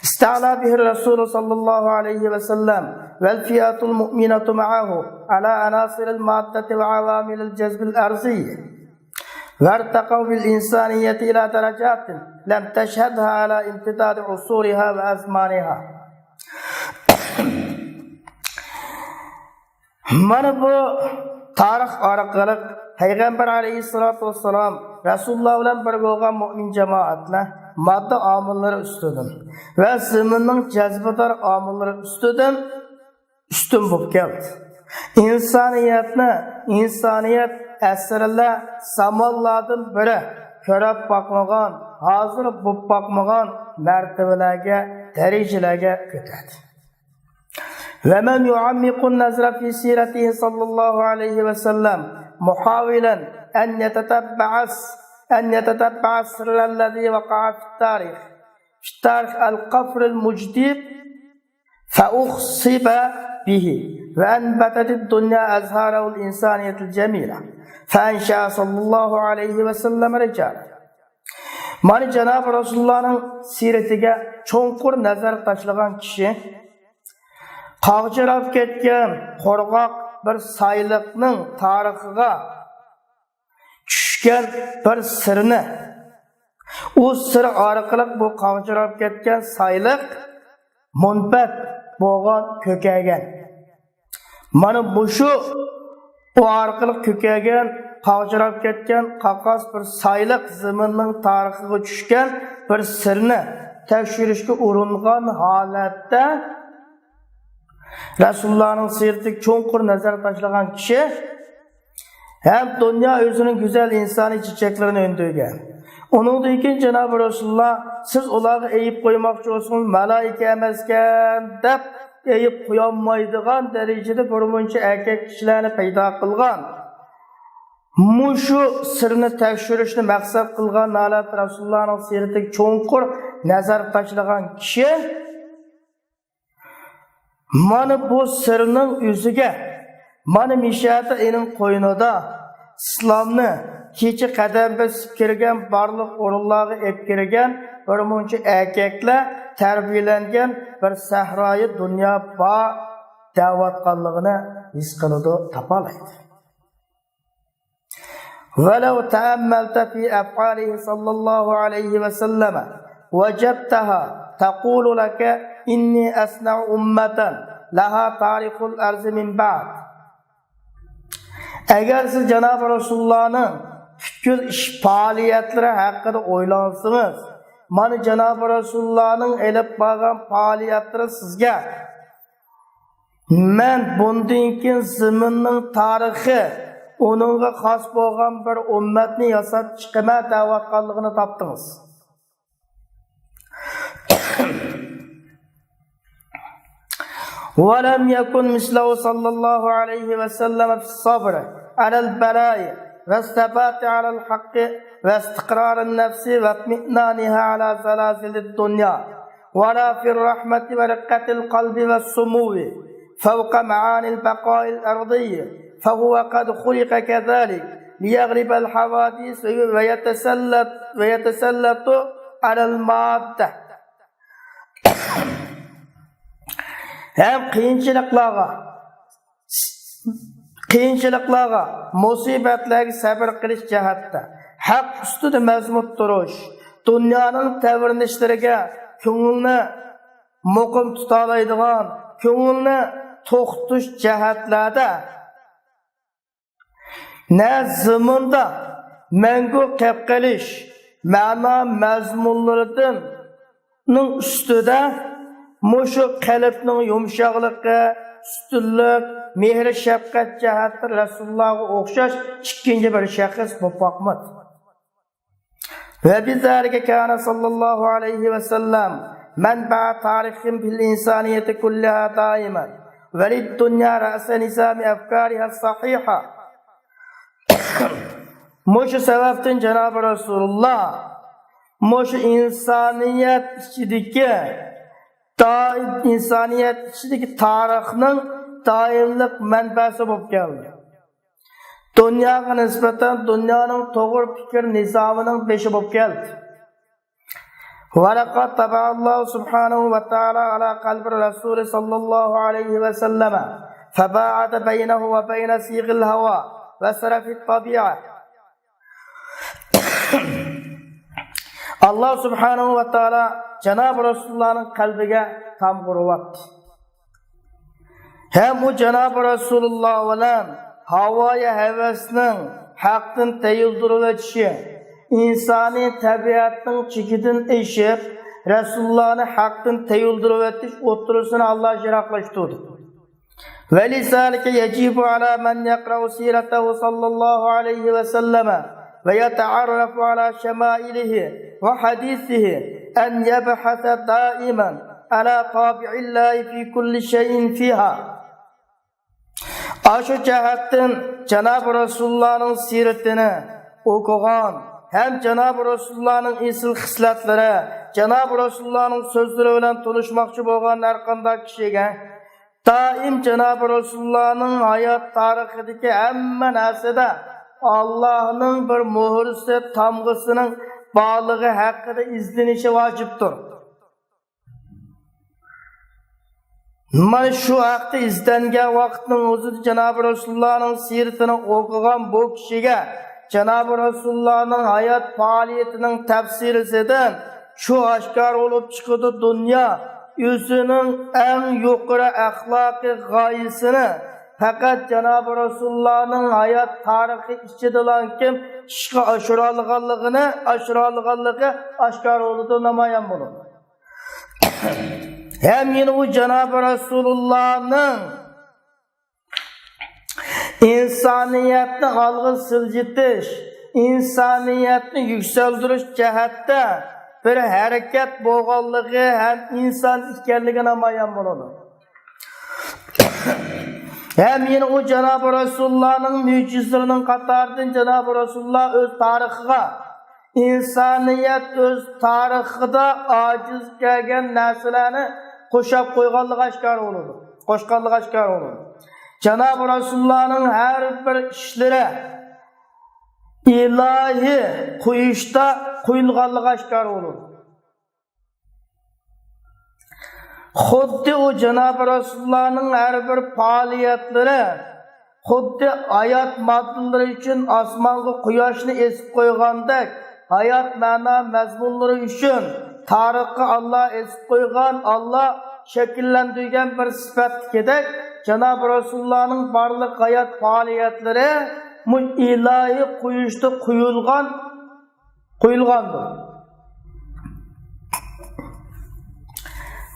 استعلا به الرسول صلى الله عليه وسلم والفئة المؤمنة معه على عناصر المادة وعوامل الجذب الأرضي، وارتقوا بالإنسانية إلى درجات لم تشهدها على امتداد عصورها وأزمانها. مانا بۇ تارىخ ئارقىلىق پەيغەمبەر ئەلەيھىسسالاتۇ ۋەسسالام رەسۇلۇللا بىلەن بىرگە بولغان مۆمىن جامائەتلەر ماددا ئامىللىرى ئۈستىدىن ۋە زېمىننىڭ جەزبىدار ئامىللىرى ئۈستىدىن ئۈستۈن بولۇپ كەلدى. ئىنسانىيەتنى، ئىنسانىيەت ئەسىرلەر، زامانلاردىن بېرى كۆرۈپ باقمىغان، ھازىر بولۇپ باقمىغان مەرتىۋىلەرگە، دەرىجىلەرگە كۆتەردى. ومن يعمق النظر في سيرته صلى الله عليه وسلم محاولا أن يتتبع، أن يتتبع السر الذي وقع في التاريخ، في التاريخ القفر المجدب، فأخصب به، وأنبتت الدنيا أزهاره الإنسانية الجميلة، فأنشأ صلى الله عليه وسلم رجالا. مانا جانابى رەسۇلۇللانىڭ سىيرىتىگە چوڭقۇر نەزەر تاشلىغان كىشى قاغجىراپ كەتكەن قۇرغاق بىر سايلىقنىڭ تارىخىغا چۈشكەن بىر سىرنى، ئۇ سىر ئارقىلىق بۇ قاغجىراپ كەتكەن سايلىق مۇنبەت بولغان، كۆكەيگەن. مانا مۇشۇ ئۇ ئارقىلىق كۆكەيگەن، قاغجىراپ كەتكەن قاقاس بىر سايلىق زېمىننىڭ تارىخىغا چۈشكەن بىر سىرنى تەكشۈرۈشكە ئۇرۇنغان ھالەتتە، رەسۇلۇللانىڭ سىرىتىگە چوڭقۇر نەزەر تاشلىغان كىشى ھەم دۇنيا ئۆزىنىڭ گۈزەل ئىنسانىي چېچەكلىرىنى ئۈندۈرگەن. ئۇنىڭدىن كېيىن جانابى رەسۇلۇللا، سىز ئۇلارغا ئېيىپ قويماقچى بولسىڭىز، مالايىكە ئەمەسكەن دەپ ئېيىپ قويالمايدىغان دەرىجىدە بىر مۇنچە ئەركەك كىشىلەرنى پەيدا قىلغان. مۇشۇ سىرنى تەكشۈرۈشنى مەقسەت قىلغان ھالەتتە رەسۇلۇللانىڭ سىرىتىگە چوڭقۇر نەزەر تاشلىغان كىشى مانا بۇ سىرنىڭ ئۆزىگە، مانا مىشەدە ئېنىڭ قوينىدا ئىسلامنى كېچە قەدەم بېسىپ كىرگەن، بارلىق ئورۇنلارغا ئېلىپ كىرگەن بىر مۇنچە ئەركەكلەر تەربىيەلەنگەن بىر سەھرايى دۇنيا بار دەۋاتقانلىقىنى ھېس قىلىدۇ، تاپالايدۇ. ولو تأملت في أفعاله صلى الله عليه وسلم وجدتها تقول لك: إني أصنع أمة لها تاريخ الأرض من بعد. ئەگەر سىز جانابى رەسۇلۇللانىڭ پۈتكۈل ئىش پائالىيەتلىرى ھەققىدە ئويلانسىڭىز، مانا جانابى رەسۇلۇللانىڭ ئېلىپ بارغان پائالىيەتلىرى سىزگە، مەن بۇندىن كېيىن زېمىننىڭ تارىخى ئۇنىڭغا خاس بولغان بىر ئۈممەتنى ياساپ چىقىمەن دەۋاتقانلىقىنى تاپتىڭىز. ولم يكن مثله صلى الله عليه وسلم في الصبر على البلاء والثبات على الحق واستقرار النفس واطمئنانها على زلازل الدنيا، ولا في الرحمة ورقة القلب والسمو فوق معاني البقاء الأرضي، فهو قد خلق كذلك ليغلب الحوادث ويتسلط، ويتسلط على المادة. ھەم قىيىنچىلىقلارغا، قىيىنچىلىقلارغا، مۇسىبەتلەرگە سەبرى قىلىش جەھەتتە، ھەق ئۈستىدە مەزمۇت تۇرۇش، دۇنيانىڭ تەۋرىنىشلىرىگە كۆڭۈلنى مۇقىم تۇتالايدىغان، كۆڭۈلنى توختىتىش جەھەتلەردە نە زېمىندا مەڭگۈ قېپ قېلىش مەنا مەزمۇنلىرىدىن نىڭ ئۈستىدە مۇشۇ قەلبنىڭ يۇمشاقلىقى، ئۈستۈنلۈك، مېھرى شەپقەت جەھەتتە رەسۇلۇللاغا ئوخشاش ئىككىنچى بىر شەخس بولۇپ باقمىدى. وبذلك كان صلى الله عليه وسلم منبع تاريخ في الإنسانية كلها دائما، وللدنيا رأس نظام أفكارها الصحيحة. مۇشۇ سەۋەبتىن جانابى رەسۇلۇللا مۇشۇ ئىنسانىيەت ئىچىدىكى دائىم، ئىنسانىيەت ئىچىدىكى تارىخنىڭ دائىملىق مەنبەسى بولۇپ كەلدى. دۇنياغا نىسبەتەن دۇنيانىڭ توغرا پىكىر نىزامىنىڭ بېشى بولۇپ كەلدى. ولقد طبع الله سبحانه وتعالى على قلب الرسول صلى الله عليه وسلم فباعد بينه وبين صيغ الهوى وسرف الطبيعة. ئاللا سۇبھانەھۇ ۋە تائالا جانابى رەسۇلۇللانىڭ قەلبىگە تامغا ئۇرۇۋەتتى. ھەم ئۇ جانابى رەسۇلۇللا بىلەن ھاۋايى ھەۋەسنىڭ ھەقتىن تەيىلدۈرۈۋېتىشى، ئىنسانىي تەبىئەتنىڭ چېكىدىن ئېشىپ، رەسۇلۇللانى ھەقتىن تەيىلدۈرۈۋېتىش ئوتتۇرىسىنى ئاللا يىراقلاشتۇردى. ولذلك يجب على من يقرأ سيرته صلى الله عليه وسلم ويتعرف على شمائله وحديثه أن يبحث دائما على طابع الله في كل شيء فيها. ئاشۇ جەھەتتىن جانابى رەسۇلۇللانىڭ سىرىتىنى ئوقۇغان ھەم جانابى رەسۇلۇللانىڭ ئېسىل خىسلەتلىرى، جانابى رەسۇلۇللانىڭ سۆزلىرى بىلەن تونۇشماقچى بولغان ھەرقانداق كىشىگە دائىم جانابى رەسۇلۇللانىڭ ھايات تارىخىدىكى ھەممە نەرسىدە ئاللانىڭ بىر مۆھۈرسى، تامغىسىنىڭ بارلىقى ھەققىدە ئىزدىنىشى ۋاجىپتۇر. مانا شۇ ھەقتە ئىزدەنگەن ۋاقىتنىڭ ئۆزىدە جانابى رەسۇلۇللانىڭ سىرىتىنى ئوقۇغان بۇ كىشىگە جانابى رەسۇلۇللانىڭ ھايات پائالىيىتىنىڭ تەپسىلىسىدىن شۇ ئاشكارا بولۇپ چىقىدۇ، دۇنيا ئۆزىنىڭ ئەڭ يۇقىرى ئەخلاقىي غايىسىنى پەقەت جانابى رەسۇلۇللانىڭ ھايات تارىخى ئىچىدىلانكىن ئىشقا ئاشۇرالىغانلىقىنى، ئاشۇرالىغانلىقى ئاشكارا بولىدۇ، نامايان بولىدۇ. ھەم يەنە ئۇ جانابى رەسۇلۇللانىڭ ئىنسانىيەتنى ئالغا سىلجىتىش، ئىنسانىيەتنى يۈكسەلدۈرۈش جەھەتتە بىر ھەرىكەت بولغانلىقى ھەم ئىنسان ئىكەنلىكى نامايان بولىدۇ. ھەم يەنە ئۇ جانابى رەسۇلۇللانىڭ مۆجىزىلىرىنىڭ قاتارىدىن جانابى رەسۇلۇللا ئۆز تارىخىغا ئىنسانىيەت ئۆز تارىخىدا ئاجىز كەلگەن نەرسىلەرنى قوشاپ قويغانلىقى ئاشكارا بولىدۇ، قوشقانلىقى ئاشكارا بولىدۇ. جانابى رەسۇلۇللانىڭ ھەر بىر ئىشلىرى ئىلاھىي قۇيۇشتا قۇيۇلغانلىقى ئاشكارا بولىدۇ. خۇددى ئۇ جانابى رەسۇلۇللانىڭ ھەر بىر پائالىيەتلىرى خۇددى ھايات ماددىلىرى ئۈچۈن ئاسمانغا قۇياشنى ئېسىپ قويغاندەك، ھايات مەنا مەزمۇنلىرى ئۈچۈن تارىخقا ئاللا ئېسىپ قويغان، ئاللا شەكىللەندۈرگەن بىر سۈپەتتىكىدەك، جانابى رەسۇلۇللانىڭ بارلىق ھايات پائالىيەتلىرى مۇ ئىلاھىي قۇيۇشتا قۇيۇلغان، قۇيۇلغاندۇر.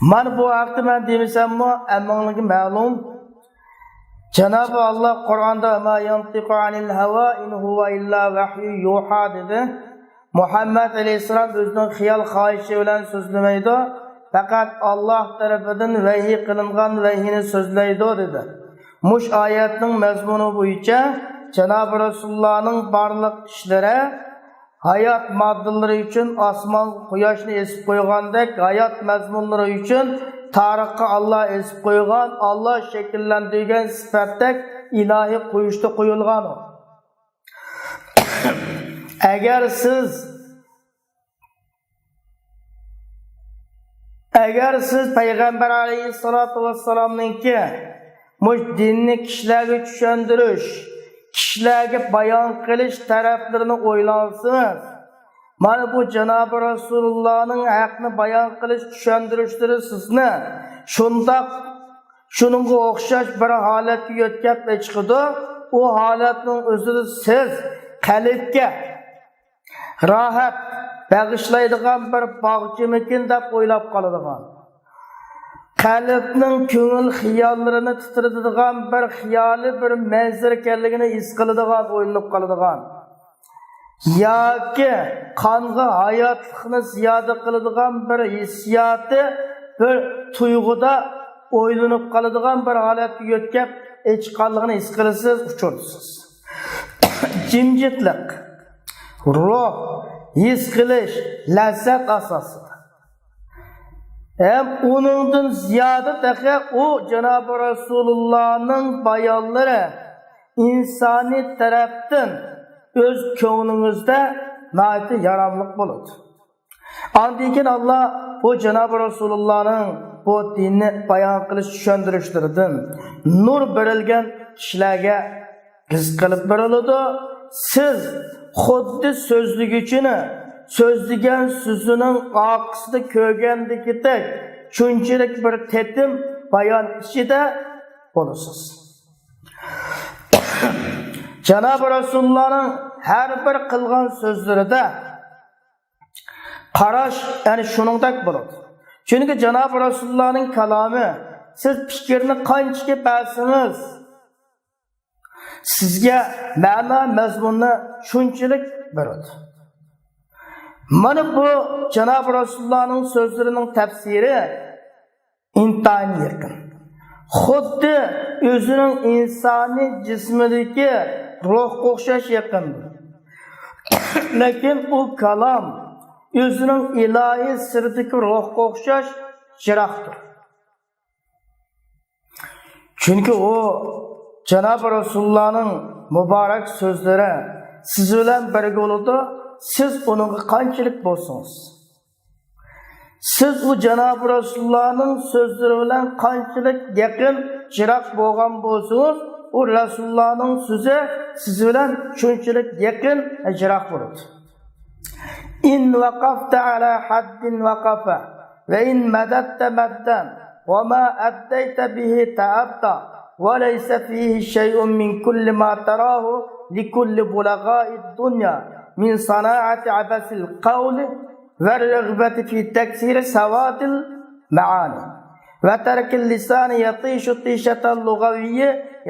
مانا بۇ ھەقتە مەن دېمىسەممۇ، ھەممىڭلارغا مەلۇم. جانابى ئاللا قۇرئاندا «ما ينطق عن الهوى إن هو إلا وحي يوحى» دېدى. مۇھەممەد ئەلەيھىسسالام ئۆزىنىڭ خىيال خاھىشى بىلەن سۆزلىمەيدۇ، پەقەت ئاللا تەرىپىدىن ۋەھىي قىلىنغان ۋەھىينى سۆزلەيدۇ، دېدى. مۇشۇ ئايەتنىڭ مەزمۇنى بويىچە جانابى رەسۇلۇللانىڭ بارلىق ئىشلىرى ھايات ماددىلىرى ئۈچۈن ئاسمان قۇياشنى ئېسىپ قويغاندەك، ھايات مەزمۇنلىرى ئۈچۈن تارىخقا ئاللا ئېسىپ قويغان، ئاللا شەكىللەندۈرگەن سۈپەتتەك ئىلاھىي قويۇشتا قويۇلغان ئۇ. ئەگەر سىز، ئەگەر سىز پەيغەمبەر ئەلەيھىسسالاتۇ ۋەسسالامنىڭكى مۇشۇ دىننى كىشىلەرگە چۈشەندۈرۈش، كىشىلەرگە بايان قىلىش تەرەپلىرىنى ئويلانسىڭىز، مانا بۇ جانابى رەسۇلۇللانىڭ ھەقنى بايان قىلىش چۈشەندۈرۈشلىرى سىزنى شۇنداق، شۇنىڭغا ئوخشاش بىر ھالەتكە يۆتكەپ ئېچىقىدۇ. ئۇ ھالەتنىڭ ئۆزىدە سىز قەلبكە راھەت بېغىشلايدىغان بىر باغچىمىكىن دەپ ئويلاپ قالىدىغان، قەلبنىڭ كۆڭۈل خىياللىرىنى تىترىتىدىغان بىر خىيالىي بىر مەنزىرە ئىكەنلىكىنى ھېس قىلىدىغان، ئويلىنىپ قالىدىغان ياكى قانغا ھاياتلىقنى زىيادە قىلىدىغان بىر ھېسسىياتى، بىر تۇيغۇدا ئويلىنىپ قالىدىغان بىر ھالەتكە يۆتكەپ ئېچىققانلىقىنى ھېس قىلىسىز، ئۇچرىتىسىز. جىمجىتلىق، روھ، ھېس قىلىش، لەززەت ئاساسىدا. ھەم ئۇنىڭدىن زىيادە تېخى ئۇ جانابى رەسۇلۇللانىڭ بايانلىرى ئىنسانىي تەرەپتىن ئۆز كۆڭلىڭىزدە ناھايىتى ياراملىق بولىدۇ. ئاندىن كېيىن ئاللا بۇ جانابى رەسۇلۇللانىڭ بۇ دىننى بايان قىلىش چۈشەندۈرۈشلىرىدىن نۇر بېرىلگەن كىشىلەرگە رىزىق قىلىپ بېرىلىدۇ. سىز خۇددى سۆزلىگۈچىنى سۆزلىگەن سۆزىنىڭ ئارقىسىدا كۆرگەندىكىدەك شۇنچىلىك بىر تېتىم بايان ئىچىدە بولىسىز. جانابى رەسۇلۇللانىڭ ھەر بىر قىلغان سۆزلىرىدە قاراش، يەنى شۇنىڭدەك بولىدۇ. چۈنكى جانابى رەسۇلۇللانىڭ كالامى، سىز پىكىرنى قانچىكى بەرسىڭىز، سىزگە مەنا مەزمۇننى شۇنچىلىك بېرىدۇ. مانا بۇ جانابى رەسۇلۇللانىڭ سۆزلىرىنىڭ تەپسىرى ئىنتايىن يېقىن. خۇددى ئۆزىنىڭ ئىنسانىي جىسمىدىكى روھقا ئوخشاش يېقىن. لېكىن ئۇ كالام ئۆزىنىڭ ئىلاھىي سىرىدىكى روھقا ئوخشاش يىراقتۇر. چۈنكى ئۇ جانابى رەسۇلۇللانىڭ مۇبارەك سۆزلىرى سىز بىلەن بىرگە بولىدۇ، سىز ئۇنىڭغا قانچىلىك بولسىڭىز. سىز ئۇ جانابى رەسۇلۇللانىڭ سۆزلىرى بىلەن قانچىلىك يېقىن، يىراق بولغان بولسىڭىز، ئۇ رەسۇلۇللانىڭ سۆزى سىز بىلەن شۇنچىلىك يېقىن، يىراق بولىدۇ. إن وقفت على حد وقف، وإن مددت مدا، وما أديت به تعبت، وليس فيه شيء من كل ما تراه لكل بلغاء الدنيا من صناعة عبث القول والرغبة في تكسير سواد المعاني وترك اللسان يطيش طيشة اللغوي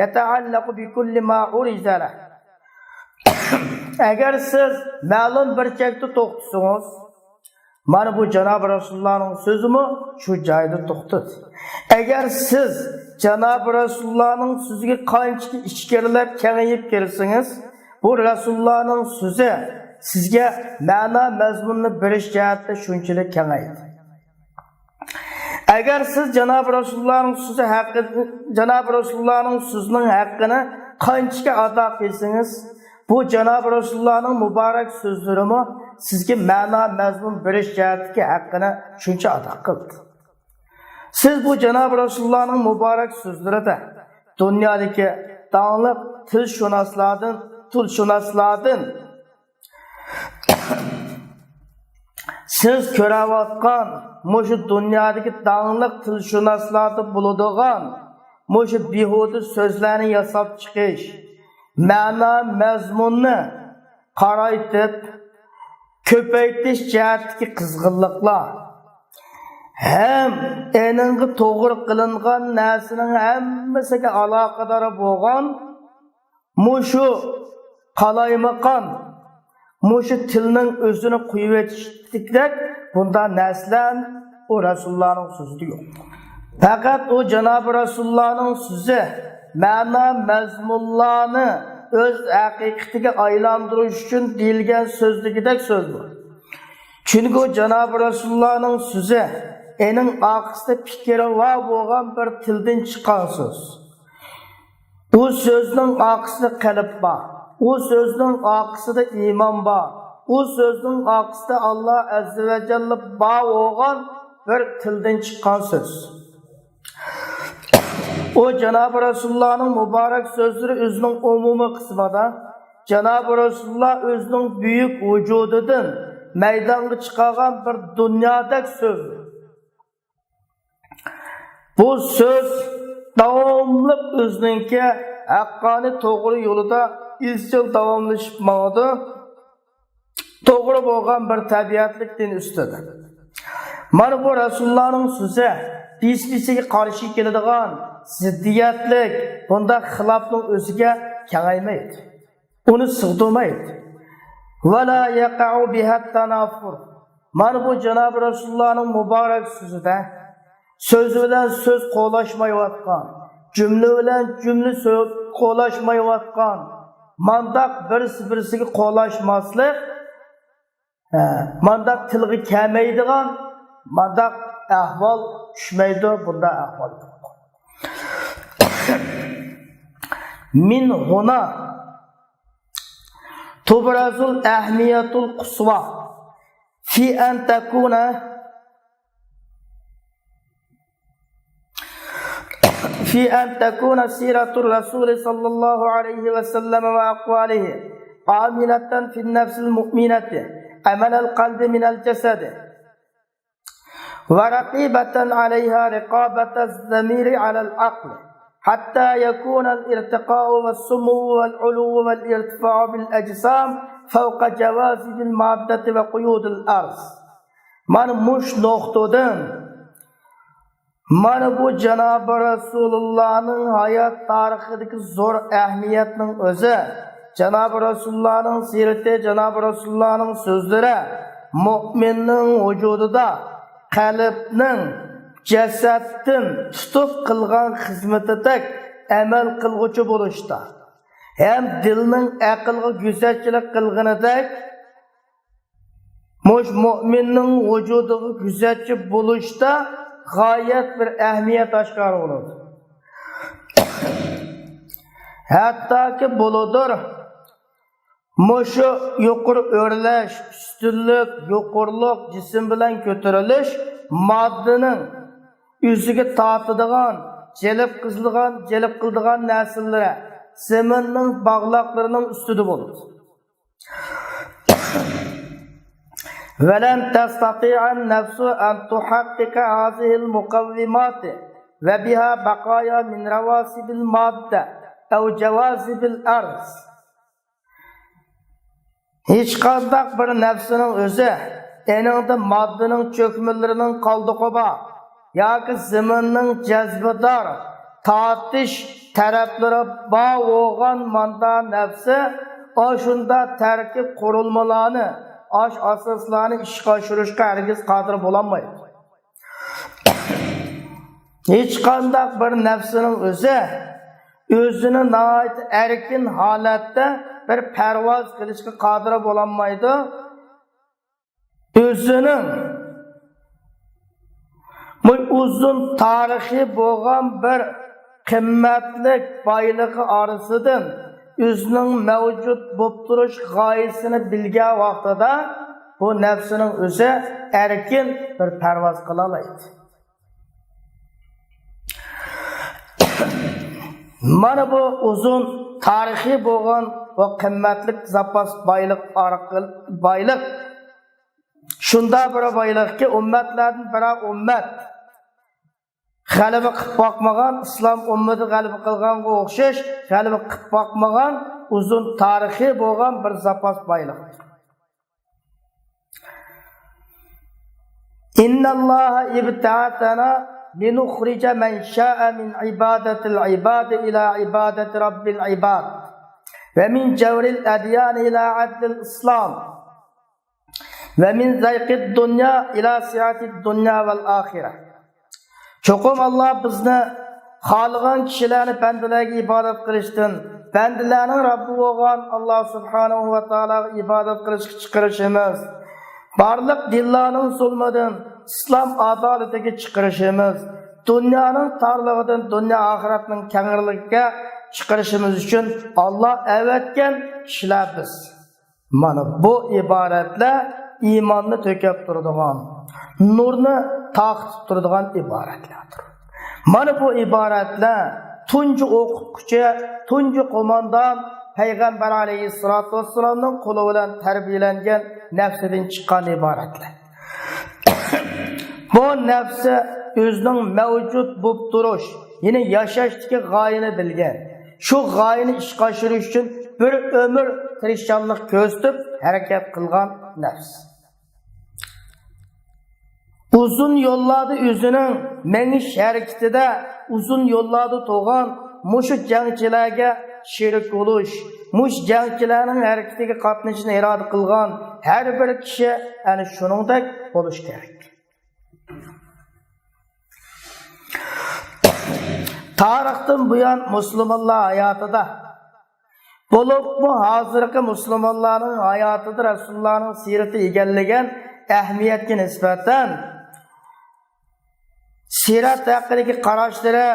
يتعلق بكل ما عرض له. ئەگەر سىز مەلۇم بىر چەكتە توختىسىڭىز، مانا بۇ جانابى رەسۇلۇللانىڭ سۆزىمۇ شۇ جايدا توختىدى. ئەگەر سىز جانابى رەسۇلۇللانىڭ سۆزىگە قانچىكى ئىچكىرىلەپ كېڭىيىپ كىرسىڭىز، بۇ رەسۇلۇللانىڭ سۆزى سىزگە مەنا مەزمۇننى بېرىش جەھەتتە شۇنچىلىك كېڭەيدى. ئەگەر سىز جانابى رەسۇلۇللانىڭ سۆزى ھەققى، جانابى رەسۇلۇللانىڭ سۆزىنىڭ ھەققىنى قانچىكى ئادا قىلسىڭىز، بۇ جانابى رەسۇلۇللانىڭ مۇبارەك سۆزلىرىمۇ سىزگە مەنا مەزمۇن بېرىش جەھەتتىكى ھەققىنى شۇنچە ئادا قىلدى. سىز بۇ جانابى رەسۇلۇللانىڭ مۇبارەك سۆزلىرىدە دۇنيادىكى داڭلىق تىلشۇناسلاردىن، تىلشۇناسلاردىن سىز كۆرۈۋاتقان مۇشۇ دۇنيادىكى داڭلىق تىلشۇناسلاردا بولىدىغان مۇشۇ بىھۇدە سۆزلەرنى ياساپ چىقىش، مەنا مەزمۇننى قارايتىپ كۆپەيتىش جەھەتتىكى قىزغىنلىقلار، ھەم ئېنىڭغا توغرا قىلىنغان نەرسىنىڭ ھەممىسىگە ئالاقىدار بولغان مۇشۇ قالايمىقان، مۇشۇ تىلنىڭ ئۆزىنى قويۇۋېتىشتەك بۇنداق نەرسىلەر ئۇ رەسۇلۇللانىڭ سۆزىدە يوق. پەقەت ئۇ جانابى رەسۇلۇللانىڭ سۆزى مەنا مەزمۇنلارنى ئۆز ھەقىقىتىگە ئايلاندۇرۇش ئۈچۈن دېيىلگەن سۆزدىكىدەك سۆز بۇ. چۈنكى ئۇ جانابى رەسۇلۇللانىڭ سۆزى ئېنىڭ ئارقىسىدا پىكرى بار بولغان بىر تىلدىن چىققان سۆز. ئۇ سۆزنىڭ ئارقىسىدا قەلب بار. ئۇ سۆزنىڭ ئارقىسىدا ئىمان بار. ئۇ سۆزنىڭ ئارقىسىدا ئاللا ئەززە ۋە جەللە بار بولغان بىر تىلدىن چىققان سۆز. ئۇ جانابى رەسۇلۇللانىڭ مۇبارەك سۆزلىرى ئۆزىنىڭ ئومۇمىي قىسمىدا جانابى رەسۇلۇللا ئۆزىنىڭ بۈيۈك ۋۇجۇدىدىن مەيدانغا چىقارغان بىر دۇنيادەك سۆز. بۇ سۆز داۋاملىق ئۆزىنىڭكى ھەققانىي توغرا يولىدا ئىزچىل داۋاملىشىپ ماڭىدۇ. توغرا بولغان بىر تەبىئەتلىك دىن ئۈستىدە. مانا بۇ رەسۇلۇللانىڭ سۆزى بىس-بىسىگە قارشى كېلىدىغان زىددىيەتلىك بۇنداق خىلاپنىڭ ئۆزىگە كېڭەيمەيدۇ. ئۇنى سىغدۇرمايدۇ. ۋەلا يەقەئۇ بىھەت تانافۇر. مانا بۇ جانابى رەسۇلۇللانىڭ مۇبارەك سۆزىدە سۆز بىلەن سۆز قولاشمايۋاتقان، جۈملە بىلەن جۈملە سۆ-، قولاشمايۋاتقان، مانداق بىرسى بىرسىگە قولاشماسلىق، ھە، مانداق تىلغا كەلمەيدىغان، مانداق ئەھۋال چۈشمەيدۇ، بۇنداق ئەھۋال يوق. من هنا تبرز الأهمية القصوى في أن تكون في أن تكون سيرة الرسول صلى الله عليه وسلم وأقواله عاملة في النفس المؤمنة عمل القلب من الجسد، ورقيبة عليها رقابة الضمير على العقل، حتى يكون الارتقاء والسمو والعلو والارتفاع بالأجسام فوق جواذب المادة وقيود الأرض. مانا مۇشۇ نۇقتىدىن، مانا بۇ جانابى رەسۇلۇللانىڭ ھايات تارىخىدىكى زور ئەھمىيەتنىڭ ئۆزى، جانابى رەسۇلۇللانىڭ سىيرىتى، جانابى رەسۇلۇللانىڭ سۆزلىرى مۆمىننىڭ ۋۇجۇدىدا قەلبنىڭ جەسەتتىن تۇتۇپ قىلغان خىزمىتىدەك ئەمەل قىلغۇچى بولۇشتا ھەم دىلنىڭ ئەقىلگە گۈزەلچىلىك قىلغىنىدەك مۇشۇ مۆمىننىڭ ۋۇجۇدىغا گۈزەلچى بولۇشتا غايەت بىر ئەھمىيەت ئاشكارا بولىدۇ. ھەتتاكى بولىدۇ، مۇشۇ يۇقىرى ئۆرلەش، ئۈستۈنلۈك، يۇقىرىلىق، جىسىم بىلەن كۆتۈرۈلۈش ماددىنىڭ ئۆزىگە تارتىدىغان، جەلپ قىلىدىغان، جەلپ قىلىدىغان نەرسىلىرى زېمىننىڭ باغلاقلىرىنىڭ ئۈستىدە بولىدۇ. ولن تستطيع النفس أن تحقق هذه المقومات وبها بقايا من رواسب المادة أو جواذب الأرض. ھېچقانداق بىر نەپسنىڭ ئۆزى، ئېنىڭدا ماددىنىڭ چۆكمىلىرىنىڭ قالدۇقى بار ياكى زېمىننىڭ جەزبىدار تارتىش تەرەپلىرى بار بولغان ماندا نەپسى ئاشۇندا تەركىب قۇرۇلمىلارنى، ئاش ئاساسلارنى ئىشقا ئاشۇرۇشقا ھەرگىز قادىر بولالمايدۇ. ھېچقانداق بىر نەپسنىڭ ئۆزى ئۆزىنى ناھايىتى ئەركىن ھالەتتە بىر پەرۋاز قىلىشقا قادىر بولالمايدۇ. ئۆزىنىڭ بۇ ئۇزۇن تارىخى بولغان بىر قىممەتلىك بايلىقى ئارىسىدىن ئۆزىنىڭ مەۋجۇت بولۇپ تۇرۇش غايىسىنى بىلگەن ۋاقتىدا، بۇ نەپسىنىڭ ئۆزى ئەركىن بىر پەرۋاز قىلالايدۇ. مانا بۇ ئۇزۇن تارىخى بولغان بۇ قىممەتلىك زاپاس بايلىق ئارقىل-، بايلىق شۇنداق بىر بايلىقكى، ئۈممەتلەردىن بىرەر ئۈممەت غەلىبە قىلىپ باقمىغان، ئىسلام ئۈممىتى غەلىبە قىلغانغا ئوخشاش غەلىبە قىلىپ باقمىغان ئۇزۇن تارىخى بولغان بىر زاپاس بايلىق. إن الله ابتعثنا لنخرج من شاء من عبادة العباد إلى عبادة رب العباد، ومن جور الأديان إلى عدل الإسلام، ومن ضيق الدنيا إلى سعة الدنيا والآخرة. چوقۇم ئاللا بىزنى خالىغان كىشىلەرنى بەندىلەرگە ئىبادەت قىلىشتىن، بەندىلەرنىڭ رەببى بولغان ئاللا سۇبھانەھۇ ۋە تائالاغا ئىبادەت قىلىشقا چىقىرىشىمىز، بارلىق دىنلارنىڭ زۇلمىدىن ئىسلام ئادالىتىگە چىقىرىشىمىز، دۇنيانىڭ تارلىقىدىن دۇنيا ئاخىرەتنىڭ كەڭرىلىكىگە چىقىرىشىمىز ئۈچۈن ئاللا ئەۋەتكەن كىشىلەر بىز. مانا بۇ ئىبارەتلەر ئىماننى تۆكۈپ تۇرىدىغان، نۇرنى تارقىتىپ تۇرىدىغان ئىبارەتلەردۇر. مانا بۇ ئىبارەتلەر تۇنجى ئوقۇتقۇچى، تۇنجى قوماندان پەيغەمبەر ئەلەيھىسسالاتۇ ۋەسسالامنىڭ قولى بىلەن تەربىيەلەنگەن نەپسىدىن چىققان ئىبارەتلەر. بۇ نەپسى ئۆزىنىڭ مەۋجۇت بولۇپ تۇرۇش، يەنى ياشاشتىكى غايىنى بىلگەن، شۇ غايىنى ئىشقا ئاشۇرۇش ئۈچۈن بىر ئۆمۈر تىرىشچانلىق كۆرسىتىپ ھەرىكەت قىلغان نەپس. ئۇزۇن يوللاردا ئۆزىنىڭ مېڭىش ھەرىكىتىدە، ئۇزۇن يوللاردا تۇرغان مۇشۇ جەڭچىلەرگە شېرىك بولۇش، مۇشۇ جەڭچىلەرنىڭ ھەرىكىتىگە قاتنىشىشنى ئىرادە قىلغان ھەر بىر كىشى ئەنە شۇنىڭدەك بولۇشى كېرەك. تارىختىن بۇيان مۇسۇلمانلار ھاياتىدا، بولۇپمۇ ھازىرقى مۇسۇلمانلارنىڭ ھاياتىدا رەسۇلۇللانىڭ سىرىتى ئىگىلىگەن ئەھمىيەتكە نىسبەتەن، سىرەت ھەققىدىكى قاراشلىرى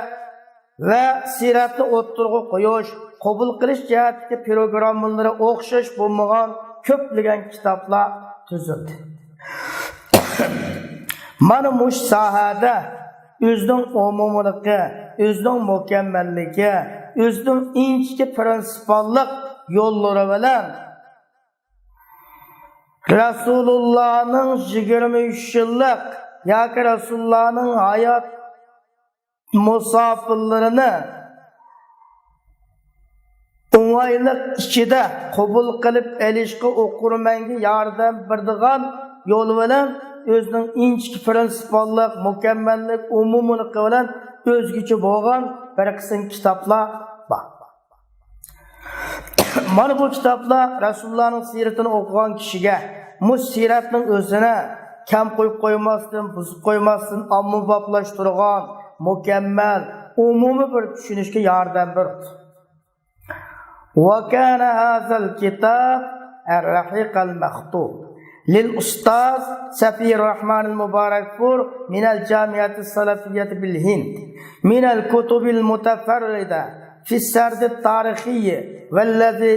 ۋە سىرەتنى ئوتتۇرىغا قويۇش، قوبۇل قىلىش جەھەتتىكى پروگراممىلىرى ئوخشاش بولمىغان كۆپلىگەن كىتابلار تۈزۈلدى. مانا مۇشۇ ساھەدە ئۆزىنىڭ ئومۇمىيلىقى، ئۆزىنىڭ مۇكەممەللىكى، ئۆزىنىڭ ئىنچىكە پىرىنسىپاللىق يوللىرى بىلەن رەسۇلۇللانىڭ يىگىرمە ئۈچ يىللىق ياكى رەسۇلۇللانىڭ ھايات مۇساپىرلىرىنى ئوڭايلىق ئىچىدە قوبۇل قىلىپ ئېلىشقا ئوقۇرمەنگە ياردەم بېرىدىغان يول بىلەن ئۆزىنىڭ ئىنچىكە پىرىنسىپاللىق، مۇكەممەللىك، ئومۇمىيلىقى بىلەن ئۆزگىچە بولغان بىر قىسىم كىتابلار بار. مانا بۇ كىتابلار رەسۇلۇللانىڭ سىرىتىنى ئوقۇغان كىشىگە مۇشۇ سىرەتنىڭ ئۆزىنى كەم قويۇپ قويماستىن، بۇزۇپ قويماستىن، ئاممىبابلاشتۇرغان، مۇكەممەل، ئومۇمىي بىر چۈشىنىشكە ياردەم بېرىدۇ. وكان هذا الكتاب الرحيق المختوم للأستاذ سفي الرحمن المباركپور من الجامعة السلفية بالهند من الكتب المتفردة في السرد التاريخي، والذي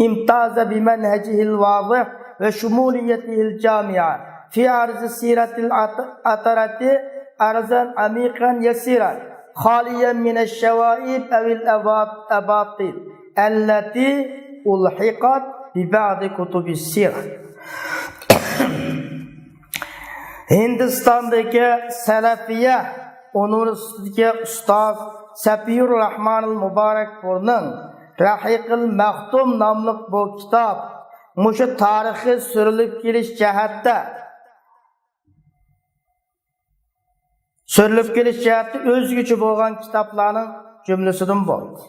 امتاز بمنهجه الواضح وشموليته الجامعة في عرض سيرة الأطرة عرضا عميقا يسيرا، خاليا من الشوائب أو الأباطيل التي ألحقت ببعض كتب السيرة. ھىندىستاندىكى سەلەفىيە ئۇنىۋېرسىتېتىدىكى ئۇستاز سەپىيۇر راھمانىل مۇبارەكپۇرنىڭ رەھىقىل مەختۇم ناملىق بۇ كىتاب مۇشۇ تارىخىي سۈرۈلۈپ كېلىش جەھەتتە سۈرۈلۈپ كېلىش جەھەتتە ئۆزگىچە بولغان كىتابلارنىڭ جۈملىسىدىن بولدى.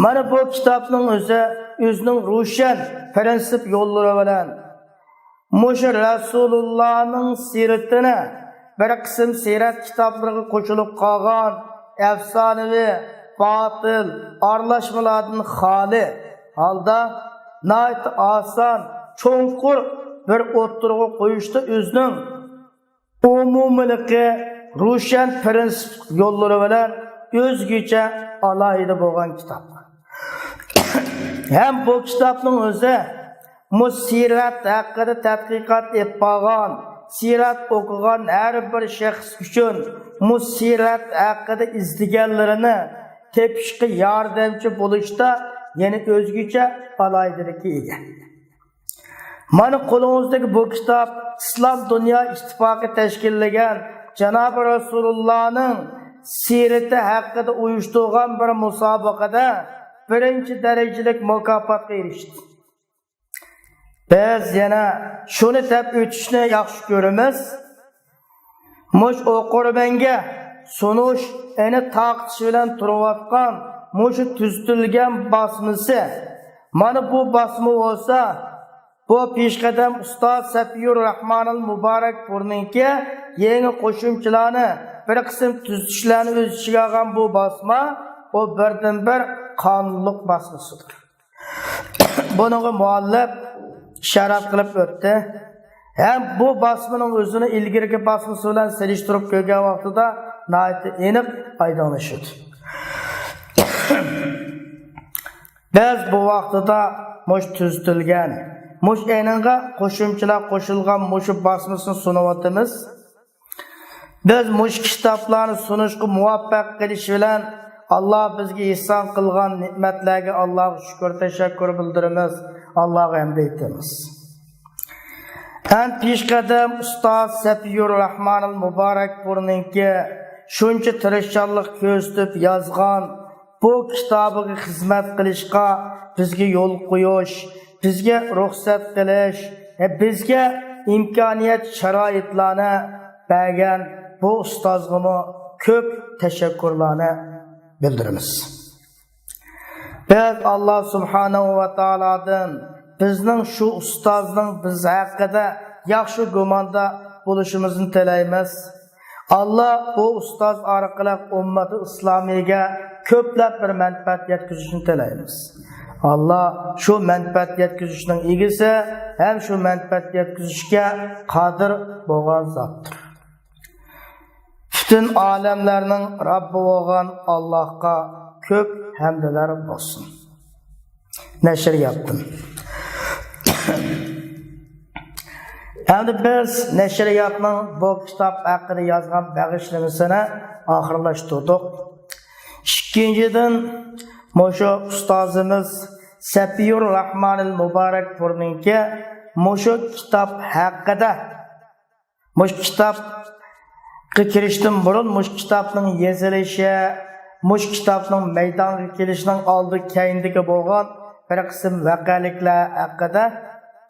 مانا بۇ كىتابنىڭ ئۆزى ئۆزىنىڭ روشەن پىرىنسىپ يوللىرى بىلەن مۇشۇ رەسۇلۇللانىڭ سىرىتىنى بىر قىسىم سىرەت كىتابلىرىغا قوشۇلۇپ قالغان ئەپسانىۋى، باتىل، ئارىلاشمىلاردىن خالىي ھالدا ناھايىتى ئاسان، چوڭقۇر بىر ئوتتۇرىغا قويۇشتا ئۆزىنىڭ ئومۇمىيلىقى، روشەن پىرىنسىپ يوللىرى بىلەن ئۆزگىچە ئالاھىدە بولغان كىتاب. ھەم بۇ كىتابنىڭ ئۆزى مۇ سىرەت ھەققىدە تەتقىقات ئېلىپ بارغان، سىرەت ئوقۇغان ھەر بىر شەخس ئۈچۈن مۇ سىرەت ھەققىدە ئىزدىگەنلىرىنى تېپىشقا ياردەمچى بولۇشتا يەنە ئۆزگىچە ئالاھىدىلىككە ئىگە. مانا قولىڭىزدىكى بۇ كىتاب ئىسلام دۇنيا ئىتتىپاقى تەشكىللىگەن جانابى رەسۇلۇللانىڭ سىرىتى ھەققىدە ئۇيۇشتۇرغان بىر مۇسابىقىدە بىرىنچى دەرىجىلىك مۇكاپاتقا ئېرىشتى. بىز يەنە شۇنى دەپ ئۆتۈشنى ياخشى كۆرىمىز. مۇشۇ ئوقۇرمەنگە سۇنۇش، ئېنى تارقىتىش بىلەن تۇرۇۋاتقان مۇشۇ تۈزىتىلگەن باسمىسى. مانا بۇ باسما بولسا، بۇ پېشقەدەم ئۇستاز سەپىيۇر راھمانىل مۇبارەكپۇرنىڭكى يېڭى قوشۇمچىلارنى، بىر قىسىم تۈزىتىشلەرنى ئۆز ئىچىگە ئالغان بۇ باسما، بۇ بىردىنبىر قانۇنلۇق باسمىسىدۇر. بۇنىڭغا مۇئەللىپ ئىشارەت قىلىپ ئۆتتى. ھەم بۇ باسمىنىڭ ئۆزىنى ئىلگىرىكى باسمىسى بىلەن سېلىشتۇرۇپ كۆرگەن ۋاقتىدا ناھايىتى ئېنىق ئايدىڭلىشىدۇ. بىز بۇ ۋاقتىدا مۇشۇ تۈزىتىلگەن، مۇشۇ ئېنىڭغا قوشۇمچىلار قوشۇلغان مۇشۇ باسمىسىنى سۇنۇۋاتىمىز. بىز مۇشۇ كىتابلارنى سۇنۇشقا مۇۋەپپەق قىلىش بىلەن، ئاللا بىزگە ئېھسان قىلغان نېمەتلەرگە ئاللاغا شۈكۈر، تەشەككۈر بىلدۈرىمىز، ئاللاغا ھەمدە ئېيتىمىز. ئەنە پېشقەدەم ئۇستاز سەپىيۇر راھمانىل مۇبارەكپۇرنىڭكى شۇنچە تىرىشچانلىق كۆرسىتىپ يازغان بۇ كىتابىغا خىزمەت قىلىشقا بىزگە يول قويۇش، بىزگە رۇخسەت قىلىش، بىزگە ئىمكانىيەت، شارائىتلارنى بەرگەن بۇ ئۇستازغىمۇ كۆپ تەشەككۈرلارنى بىلدۈرىمىز. بىز ئاللا سۇبھانەھۇ ۋە تائالادىن بىزنىڭ شۇ ئۇستازنىڭ بىز ھەققىدە ياخشى گۇماندا بولۇشىمىزنى تىلەيمىز. ئاللا بۇ ئۇستاز ئارقىلىق ئۈممەت ئىسلامىيگە كۆپلەپ بىر مەنپەئەت يەتكۈزۈشنى تىلەيمىز. ئاللا شۇ مەنپەئەت يەتكۈزۈشنىڭ ئىگىسى ھەم شۇ مەنپەئەت يەتكۈزۈشكە قادىر بولغان زاتتۇر. پۈتۈن ئالەملەرنىڭ رەببى بولغان ئاللاھقا كۆپ ھەمدىلەر بولسۇن. نەشرىياتتىن. ئەمدى بىز نەشرىياتنىڭ بۇ كىتاب ھەققىدە يازغان بەغىشلىمىسىنى ئاخىرلاشتۇردۇق. ئىككىنچىدىن، مۇشۇ ئۇستازىمىز سەپىيۇر راھمانىل مۇبارەكپۇرنىڭكى مۇشۇ كىتاب ھەققىدە، مۇشۇ كىتابقا كىرىشتىن بۇرۇن مۇشۇ كىتابنىڭ يېزىلىشى، مۇشۇ كىتابنىڭ مەيدانغا كېلىشىنىڭ ئالدى كەينىدىكى بولغان بىر قىسىم ۋەقەلىكلەر ھەققىدە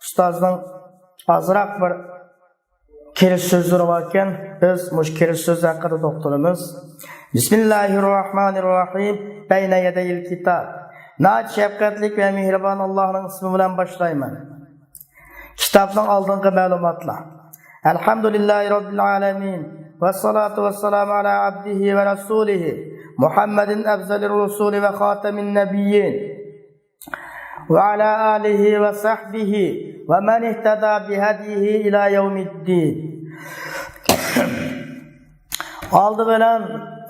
ئۇستازنىڭ ئازراق بىر كىرىش سۆزلىرى باركەن، بىز مۇشۇ كىرىش سۆز ھەققىدە توختىلىمىز. بىسمىللاھىرراھمانىرراھىم. بەينە يەدەيىل كىتاب. ناھايىتى شەپقەتلىك ۋە مېھرىبان ئاللاھنىڭ ئىسمى بىلەن باشلايمەن. كىتابنىڭ ئالدىنقى مەلۇماتلار. ئەلھەمدۇلىللاھى رەببىل ئالەمىن. ۋەسسالاتۇ ۋەسسالامۇ ئالا ئابدىھى ۋە رەسۇلىھى مۇھەممەدىن ئەفزەلىر رۇسۇلى ۋە خاتەمىن نەبىيين. ۋە ئالا ئالىھى ۋە سەھبىھى ۋە مەن ئىھتەدا بىھەدىيىھى ئىلا يەۋمىددىن. ئالدى بىلەن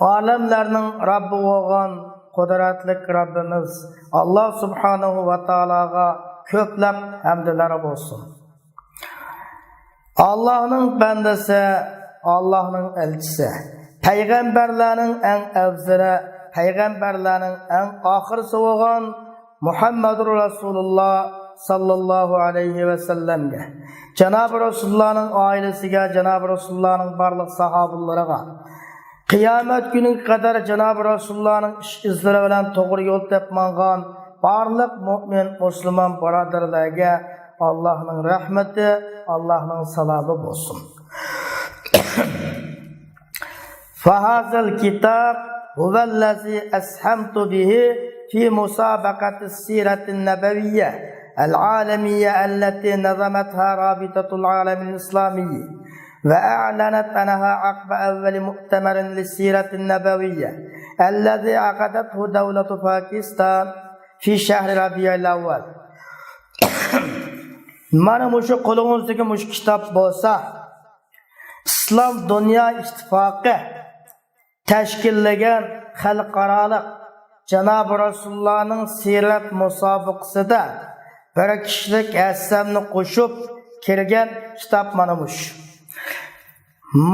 ئالەملەرنىڭ رەببى بولغان قۇدرەتلىك رەببىمىز ئاللا سۇبھانەھۇ ۋە تائالاغا كۆپلەپ ھەمدىلەر بولسۇن. ئاللاھنىڭ بەندىسى، ئاللاھنىڭ ئەلچىسى، پەيغەمبەرلەرنىڭ ئەڭ ئەۋزىلى، پەيغەمبەرلەرنىڭ ئەڭ ئاخىرسى بولغان مۇھەممەدۇر رەسۇلۇللا ساللاللاھۇ ئەلەيھى ۋەسەللەمگە، جانابى رەسۇلۇللانىڭ ئائىلىسىگە، جانابى رەسۇلۇللانىڭ بارلىق ساھابىلىرىغا، قىيامەت كۈنىگە قەدەر جانابى رەسۇلۇللانىڭ ئىش ئىزلىرى بىلەن توغرا يول تېپىپ ماڭغان بارلىق مۆمىن، مۇسۇلمان بۇرادەرلەرگە ئاللاھنىڭ رەھمىتى، ئاللاھنىڭ سالامى بولسۇن. فهذا الكتاب هو الذي أسهمت به في مسابقة السيرة النبوية العالمية التي نظمتها رابطة العالم الإسلامي، وأعلنت عنها عقب أول مؤتمر للسيرة النبوية الذي عقدته دولة باكستان في شهر ربيع الأول. مانا مۇشۇ قولىڭىزدىكى مۇشۇ كىتاب بولسا، ئىسلام دۇنيا ئىتتىپاقى تەشكىللىگەن خەلقئارالىق جانابى رەسۇلۇللانىڭ سىرەت مۇسابىقىسىدە بىر كىشىلىك ھەسسەمنى قوشۇپ كىرگەن كىتاب مانا مۇشۇ.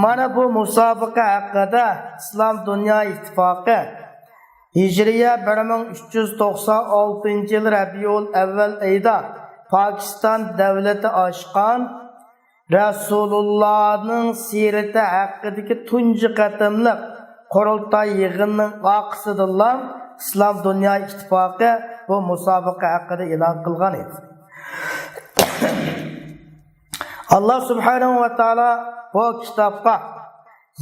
مانا بۇ مۇسابىقە ھەققىدە ئىسلام دۇنيا ئىتتىپاقى ھىجرىيە بىر مىڭ ئۈچ يۈز توقسان ئالتىنچى يىل رەبىئۇل ئەۋۋەل ئېيىدا پاكىستان دەۋلىتى ئاچقان رەسۇلۇللانىڭ سىرىتى ھەققىدىكى تۇنجى قېتىملىق قۇرۇلتاي يىغىنىنىڭ ئارقىسىدىنلا ئىسلام دۇنيا ئىتتىپاقى بۇ مۇسابىقە ھەققىدە ئېلان قىلغان ئىدى. ئاللا سۇبھانەھۇ ۋە تائالا بۇ كىتابقا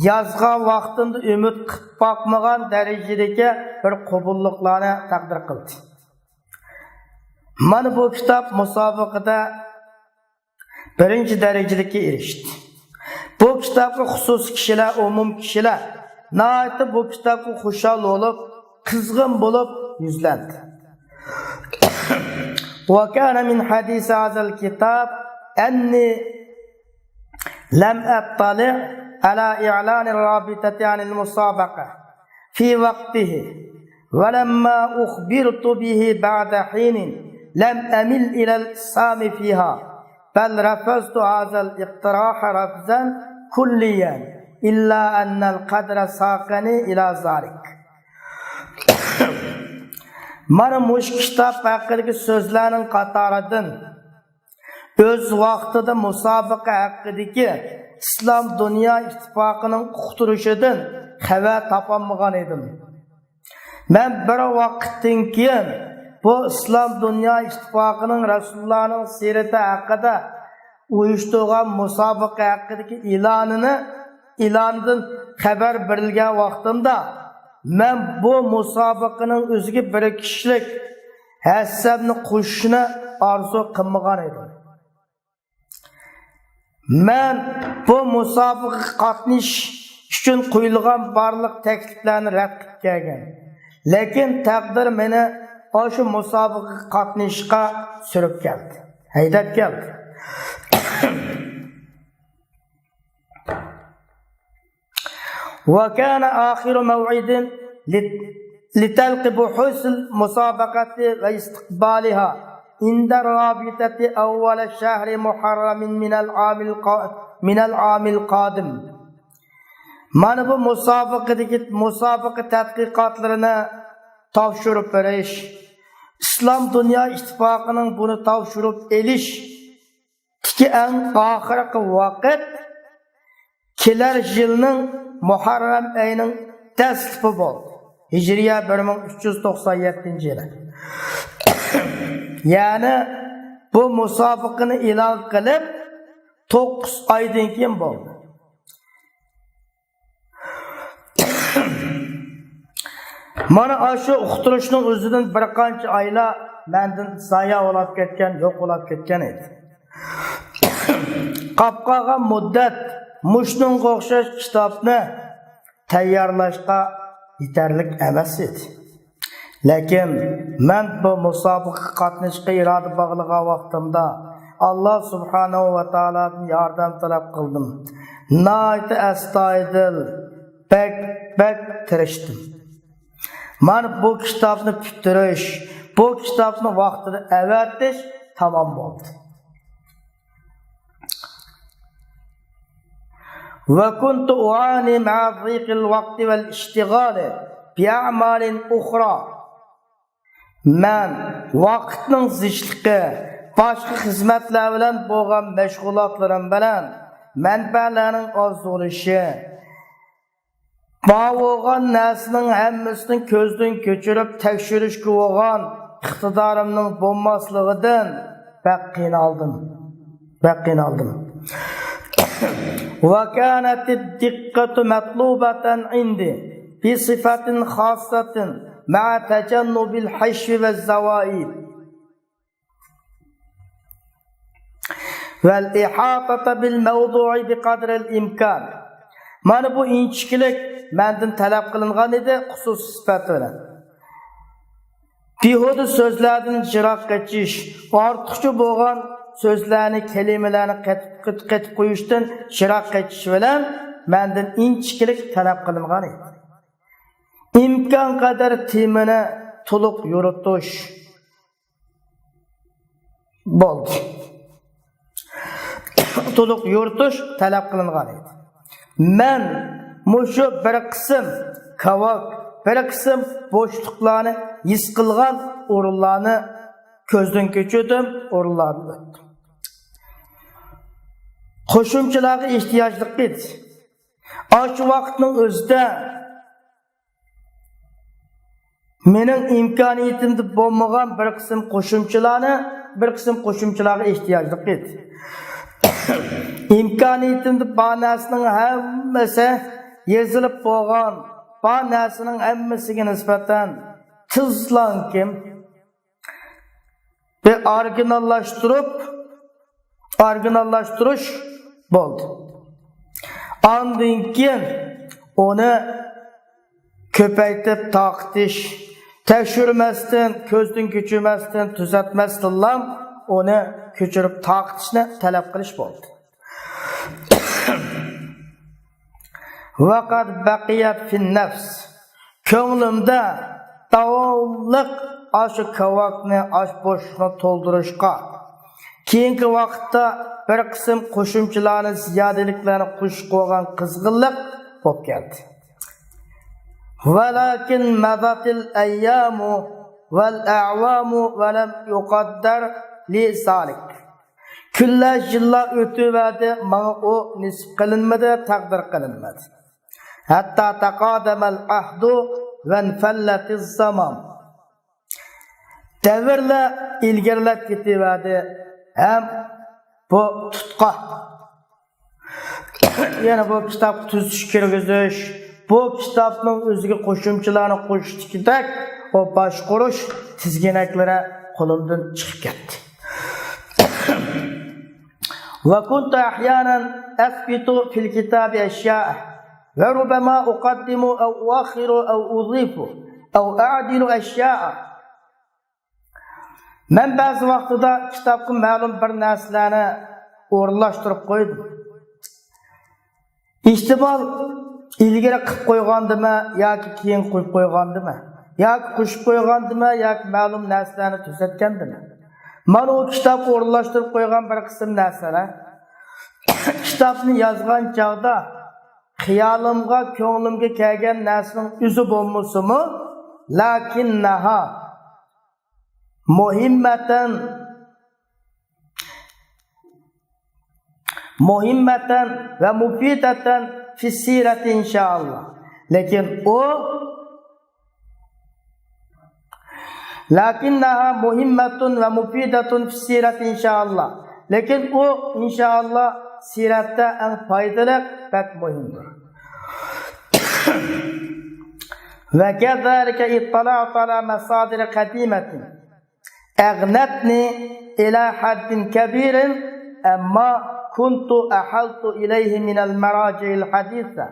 يازغان ۋاقتىمدا ئۈمىد قىلىپ باقمىغان دەرىجىدىكى بىر قوبۇللۇقلارنى تەقدىر قىلدى. مانا بۇ كىتاب مۇسابىقىدە بىرىنچى دەرىجىلىككە ئېرىشتى. بۇ كىتابقا خۇسۇسىي كىشىلەر، ئومۇم كىشىلەر ناھايىتى بۇ كىتابقا خۇشال بولۇپ، قىزغىن بولۇپ يۈزلەندى. وكان من حديث هذا الكتاب أني لم أطلع على إعلان الرابطة عن المسابقة في وقته، ولما أخبرت به بعد حين لم أمل إلى السهام فيها، بل رفضت هذا الاقتراح رفضا كليا، إلا أن القدر ساقني إلى ذلك. مانا مۇشۇ كىتاب ھەققىدىكى سۆزلەرنىڭ قاتارىدىن ئۆز ۋاقتىدا مۇسابىقە ھەققىدىكى ئىسلام دۇنيا ئىتتىپاقىنىڭ ئۇقتۇرۇشىدىن خەۋەر تاپالمىغان ئىدىم. مەن بىر ۋاقىتتىن كېيىن بۇ ئىسلام دۇنيا ئىتتىپاقىنىڭ رەسۇلۇللانىڭ سىيرىتى ھەققىدە ئۇيۇشتۇرغان مۇسابىقە ھەققىدىكى ئېلانىنى، ئېلاندىن خەۋەر بېرىلگەن ۋاقتىمدا، مەن بۇ مۇسابىقىنىڭ ئۆزىگە بىر كىشىلىك ھەسسەمنى قوشۇشنى ئارزۇ قىلمىغان ئىدىم. مەن بۇ مۇسابىقىگە قاتنىشىش ئۈچۈن قويۇلغان بارلىق تەكلىپلەرنى رەت قىلىپ كەلگەن. لېكىن تەقدىر مېنى ئاشۇ مۇسابىقىگە قاتنىشىشقا سۈرۈپ كەلدى، ھەيدەپ كەلدى. وكان آخر موعد لت-، لتلقي بحوث المسابقة واستقبالها عند الرابطة أول شهر محرم من العام القا-، من العام القادم. مانا بۇ مۇسابىقىدىكى، مۇسابىقە تەتقىقاتلىرىنى تاپشۇرۇپ بېرىش، ئىسلام دۇنيا ئىتتىپاقىنىڭ بۇنى تاپشۇرۇپ ئېلىش تىكى ئەڭ ئاخىرقى ۋاقىت كېلەر يىلنىڭ مۇھەررەم ئېيىنىڭ دەسلىپى بولدى. ھىجرىيە بىر مىڭ ئۈچ يۈز توقسان يەتتىنچى يىلى. يەنى بۇ مۇسابىقىنى ئېلان قىلىپ، توققۇز ئايدىن كېيىن بولدى. مانا ئاشۇ ئۇقتۇرۇشنىڭ ئۆزىدىن بىر قانچە ئايلار مەندىن زايە بولاپ كەتكەن، يوق بولاپ كەتكەن ئىدى. قاپقالغان مۇددەت مۇشۇنىڭغا ئوخشاش كىتابنى تەييارلاشقا يېتەرلىك ئەمەس ئىدى. لېكىن مەن بۇ مۇسابىقىگە قاتنىشىشقا ئىرادە باغلىغان ۋاقتىمدا، ئاللا سۇبھانەھۇ ۋە تائالادىن ياردەم تەلەپ قىلدىم. ناھايىتى ئەستايىدىل، بەك، بەك تىرىشتىم. مانا بۇ كىتابنى پۈتتۈرۈش، بۇ كىتابنى ۋاقتىدا ئەۋەتىش تامام بولدى. وكنت أعاني مع ضيق الوقت والاشتغال بأعمال أخرى. مەن ۋاقىتنىڭ زىچلىقى، باشقا خىزمەتلەر بىلەن بولغان مەشغۇلاتلىرىم بىلەن مەنبەلەرنىڭ ئاز بولۇشى، بار بولغان نەرسىنىڭ ھەممىسىنى كۆزدىن كۆچۈرۈپ تەكشۈرۈشكە بولغان ئىقتىدارىمنىڭ بولماسلىقىدىن بەك قىينالدىم. بەك قىينالدىم. وكانت الدقة مطلوبة عندي بصفة خاصة مع تجنب الحشو والزوائد. والإحاطة بالموضوع بقدر الإمكان. مانا بۇ ئىنچىكىلىك مەندىن تەلەپ قىلىنغان ئىدى، خۇسۇسىي سۈپەت بىلەن. بىھۇدە سۆزلەردىن يىراق قېچىش، ئارتۇقچە بولغان سۆزلەرنى، كەلىمىلەرنى قېتىپ، قېتىپ، قېتىپ قويۇشتىن يىراق قېچىش بىلەن مەندىن ئىنچىكىلىك تەلەپ قىلىنغان ئىدى. ئىمكان قەدەر تېمىنى تولۇق يورۇتۇش بولدى. تولۇق يورۇتۇش تەلەپ قىلىنغان ئىدى. مەن مۇشۇ بىر قىسىم كاۋاك، بىر قىسىم بوشلۇقلارنى ھېس قىلغان ئورۇنلارنى كۆزدىن كەچۈردۈم، ئورۇنلاردىن ئۆتتۈم. قوشۇمچىلارغا ئېھتىياجلىق ئىدى. ئاشۇ ۋاقىتنىڭ ئۆزىدە مېنىڭ ئىمكانىيىتىمدە بولمىغان بىر قىسىم قوشۇمچىلارنى، بىر قىسىم قوشۇمچىلارغا ئېھتىياجلىق ئىدى. ئىمكانىيىتىمدە بار نەرسىنىڭ ھەممىسى يېزىلىپ بولغان بار نەرسىنىڭ ھەممىسىگە نىسبەتەن تېزلانكىم بىر ئورىگىناللاشتۇرۇپ، ئورىگىناللاشتۇرۇش بولدى. ئاندىن كېيىن ئۇنى كۆپەيتىپ تارقىتىش، تەكشۈرمەستىن، كۆزدىن كەچۈرمەستىن، تۈزەتمەستىنلا ئۇنى كۆچۈرۈپ تارقىتىشنى تەلەپ قىلىش بولدى. ۋەقەد بەقىيەت فىن نەفس. كۆڭلۈمدە داۋاملىق ئاشۇ كاۋاكنى، ئاشۇ بوشلۇقنى تولدۇرۇشقا، كېيىنكى ۋاقىتتا بىر قىسىم قوشۇمچىلارنى، زىيادىلىكلەرنى قوشۇشقا بولغان قىزغىنلىق بولۇپ كەلدى. ۋەلاكىن مەزەتىل ئەييامۇ ۋەل ئەۋامۇ ۋەلەم يۇقەددەر لى زالىك. كۈنلەر، يىللار ئۆتۈۋەردى، ماڭا ئۇ نېسىپ قىلىنمىدى، تەقدىر قىلىنمىدى. ھەتتا تەقادەمەل ئەھدۇ ۋەنفەللەتىز زامان. دەۋرلەر ئىلگىرىلەپ كېتىۋەردى ھەم بۇ تۇتقا، يەنى بۇ كىتابقا تۈزىتىش كىرگۈزۈش، بۇ كىتابنىڭ ئۆزىگە قوشۇمچىلارنى قوشۇشتىكىدەك بۇ باشقۇرۇش تىزگىنەكلىرى قولۇمدىن چىقىپ كەتتى. وكنت أحيانا أثبت في الكتاب أشياء، وربما أقدم أو أؤخر أو أضيف أو أعدل أشياء. مەن بەزى ۋاقتىدا كىتابقا مەلۇم بىر نەرسىلەرنى ئورۇنلاشتۇرۇپ قويدۇم. ئېھتىمال، ئىلگىرى قىلىپ قويغاندىمەن ياكى كېيىن قويۇپ قويغاندىمەن، ياكى قوشۇپ قويغاندىمەن ياكى مەلۇم نەرسىلەرنى تۈزەتكەندىمەن. مانا ئۇ كىتاب ئورۇنلاشتۇرۇپ قويغان بىر قىسىم نەرسىلەر. كىتابنى يازغان چاغدا خىيالىمغا، كۆڭلۈمگە كەلگەن نەرسىنىڭ ئۆزى بولمىسىمۇ، لەكىننەھا مۇھىممەتەن، مۇھىممەتەن ۋە مۇفىدەتەن فىسسىرەتى ئىنشائاللا. لېكىن ئۇ، لەكىننەھا مۇھىممەتۇن ۋە مۇفىدەتۇن فىسسىرەتى ئىنشائاللا. لېكىن ئۇ، ئىنشائاللا، سىرەتتە ئەڭ پايدىلىق، بەك مۇھىمدۇر. وكذلك اطلعت على مصادر قديمة أغنتني إلى حد كبير، أما كنت أحلت إليه من المراجع الحديثة،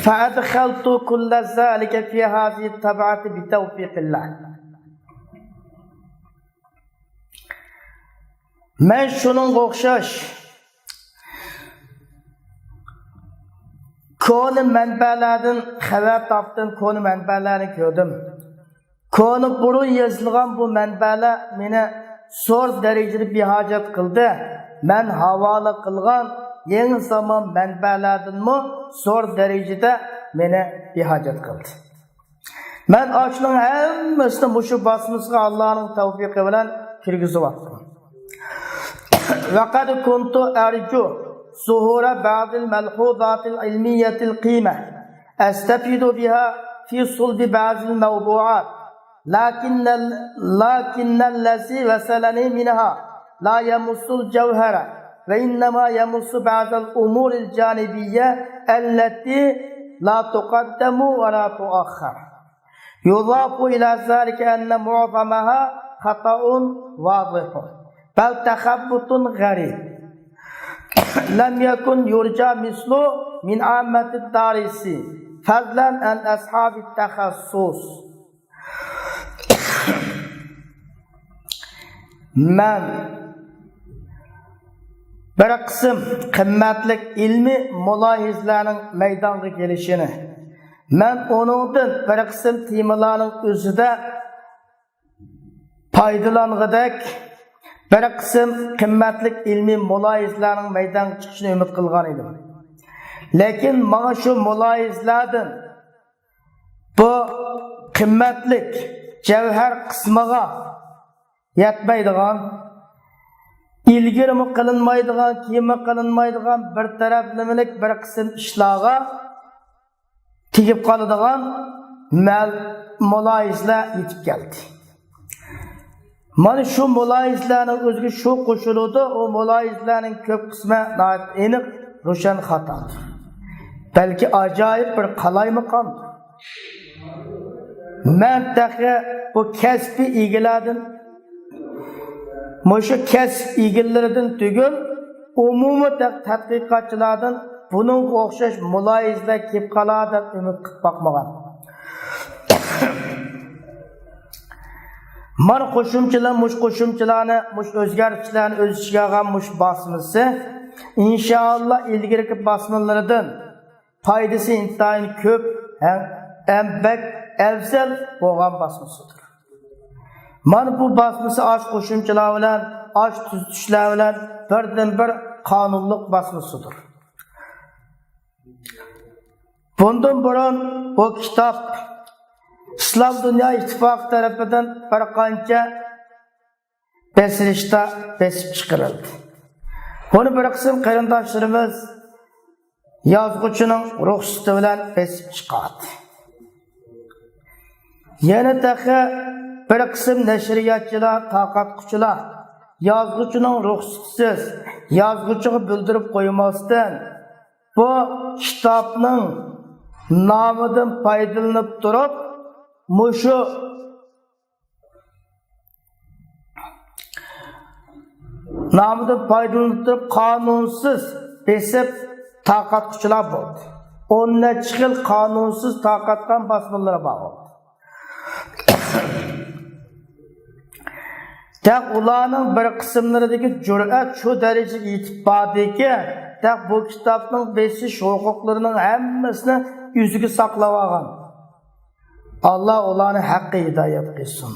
فأدخلت كل ذلك في هذه الطبعة بتوفيق الله. مەن شۇنىڭغا ئوخشاش كونا مەنبەلەردىن خەۋەر تاپتىم، كونا مەنبەلەرنى كۆردۈم. كونا بۇرۇن يېزىلغان بۇ مەنبەلەر مېنى زور دەرىجىدە بىھاجەت قىلدى. مەن ھاۋالە قىلغان يېڭى زامان مەنبەلەردىنمۇ زور دەرىجىدە مېنى بىھاجەت قىلدى. مەن ئاشۇنىڭ ھەممىسىنى مۇشۇ باسمىسىغا ئاللانىڭ تەۋپىقى بىلەن كىرگۈزۈۋاتتىم. وقد كنت أرجو ظهور بعض الملحوظات العلمية القيمة أستفيد بها في صلب بعض الموضوعات، لكن ال-، لكن الذي وصلني منها لا يمس الجوهر، وإنما يمس بعض الأمور الجانبية التي لا تقدم ولا تؤخر. يضاف إلى ذلك أن معظمها خطأ واضح، بل تخبط غريب لم يكن يرجى مثله من عامة الدارسين، فضلا عن أصحاب التخصص. مەن بىر قىسىم قىممەتلىك ئىلمىي مۇلاھىزىلەرنىڭ مەيدانغا كېلىشىنى، مەن ئۇنىڭدىن بىر قىسىم تېمىلارنىڭ ئۆزىدە پايدىلانغۇدەك بىر قىسىم قىممەتلىك ئىلمىي مۇلاھىزىلەرنىڭ مەيدانغا چىقىشىنى ئۈمىد قىلغان ئىدىم. لېكىن ماڭا شۇ مۇلاھىزىلەردىن بۇ قىممەتلىك جەۋھەر قىسمىغا يەتمەيدىغان، ئىلگىرىمۇ قىلىنمايدىغان، كېيىنمۇ قىلىنمايدىغان بىر تەرەپلىمىلىك بىر قىسىم ئىشلارغا تېگىپ قالىدىغان مەل-، مۇلاھىزىلەر يېتىپ كەلدى. مانا شۇ مۇلاھىزىلەرنىڭ ئۆزىگە شۇ قوشۇلىدۇ، ئۇ مۇلاھىزىلەرنىڭ كۆپ قىسمى ناھايىتى ئېنىق، روشەن خاتادۇر. بەلكى ئاجايىپ بىر قالايمىقاندۇر. مەن تېخى بۇ كەسپىي ئىگىلەردىن، مۇشۇ كەسىپ ئىگىلىرىدىن تۈگۈل، ئومۇمىي تەت-، تەتقىقاتچىلاردىن بۇنىڭغا ئوخشاش مۇلاھىزىلەر كېلىپ قالار دەپ ئۈمىد قىلىپ باقمىغان. مانا قوشۇمچىلار، مۇشۇ قوشۇمچىلارنى، مۇشۇ ئۆزگەرتىشلەرنى ئۆز ئىچىگە ئالغان مۇشۇ باسمىسى، ئىنشائاللا، ئىلگىرىكى باسمىلىرىدىن پايدىسى ئىنتايىن كۆپ ھەم، ھەم بەك ئەۋزەل بولغان باسمىسىدۇر. مانا بۇ باسمىسى ئاش قوشۇمچىلار بىلەن، ئاش تۈزىتىشلەر بىلەن بىردىنبىر قانۇنلۇق باسمىسىدۇر. بۇندىن بۇرۇن بۇ كىتاب ئىسلام دۇنيا ئىتتىپاقى تەرىپىدىن بىر قانچە بېسىلىشتا بېسىپ چىقىرىلدى. بۇنى بىر قىسىم قېرىنداشلىرىمىز يازغۇچىنىڭ رۇخسىتى بىلەن بېسىپ چىقاردى. يەنە تېخى بىر قىسىم نەشرىياتچىلار، تارقاتقۇچىلار يازغۇچىنىڭ رۇخسىتىسىز، يازغۇچىغا بىلدۈرۈپ قويماستىن، بۇ كىتابنىڭ نامىدىن پايدىلىنىپ تۇرۇپ، مۇشۇ نامىدىن پايدىلىنىپ تۇرۇپ، قانۇنسىز بېسىپ تارقاتقۇچىلار بولدى. ئون نەچچە خىل قانۇنسىز تارقاتقان باسمىلىرى بار بولدى. تېخى ئۇلارنىڭ بىر قىسىملىرىدىكى جۈرئەت شۇ دەرىجىگە يېتىپ باردىكى، تېخى بۇ كىتابنىڭ بېسىش ھوقۇقلىرىنىڭ ھەممىسىنى ئۆزىگە ساقلاپ ئالغان. ئاللا ئۇلارنى ھەققە ھىدايەت قىلسۇن.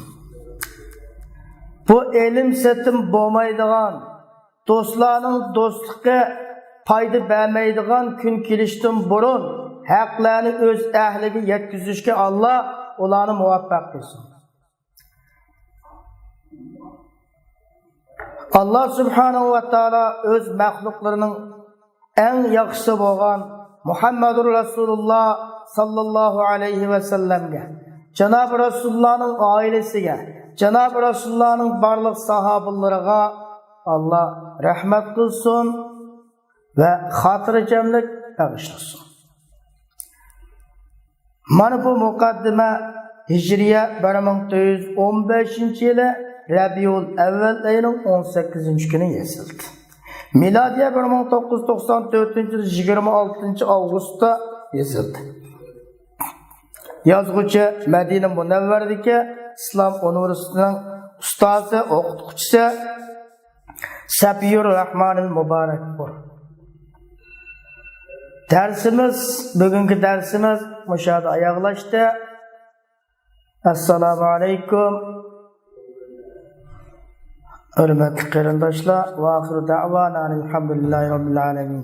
بۇ ئېلىم سېتىم بولمايدىغان، دوستلارنىڭ دوستلۇقى پايدا بەرمەيدىغان كۈن كېلىشتىن بۇرۇن، ھەقلەرنى ئۆز ئەھلىگە يەتكۈزۈشكە ئاللا ئۇلارنى مۇۋەپپەق قىلسۇن. ئاللا سۇبھانەھۇ ۋە تائالا ئۆز مەخلۇقلىرىنىڭ ئەڭ ياخشىسى بولغان مۇھەممەدۇر رەسۇلۇللا ساللاللاھۇ ئەلەيھى ۋەسەللەمگە، جانابى رەسۇلۇللانىڭ ئائىلىسىگە، جانابى رەسۇلۇللانىڭ بارلىق ساھابىلىرىغا ئاللا رەھمەت قىلسۇن ۋە خاتىرجەملىك بېغىشلىسۇن. مانا بۇ مۇقەددىمە ھىجرىيە بىر مىڭ تۆت يۈز ئون بەشىنچى يىلى رەبىئۇل ئەۋۋەل ئېيىنىڭ ئون سەككىزىنچى كۈنى يېزىلدى. مىلادىيە بىر مىڭ توققۇز يۈز توقسان تۆتىنچى يىل يىگىرمە ئالتىنچى ئاۋغۇستتا يېزىلدى. يازغۇچى مەدىنە مۇنەۋۋەرىدىكى ئىسلام ئۇنىۋېرسىتېتىنىڭ ئۇستازى، ئوقۇتقۇچىسى سەپىيۇر راھمانىل مۇبارەكپۇر. دەرسىمىز، بۈگۈنكى دەرسىمىز مۇشۇ يەردە ئاياغلاشتى. ئەسسالامۇ ئەلەيكۇم، ھۆرمەتلىك قېرىنداشلار. ۋە ئاخىرۇ دەئۋانا ئەلھەمدۇلىللاھى رەببىل ئالەمىن.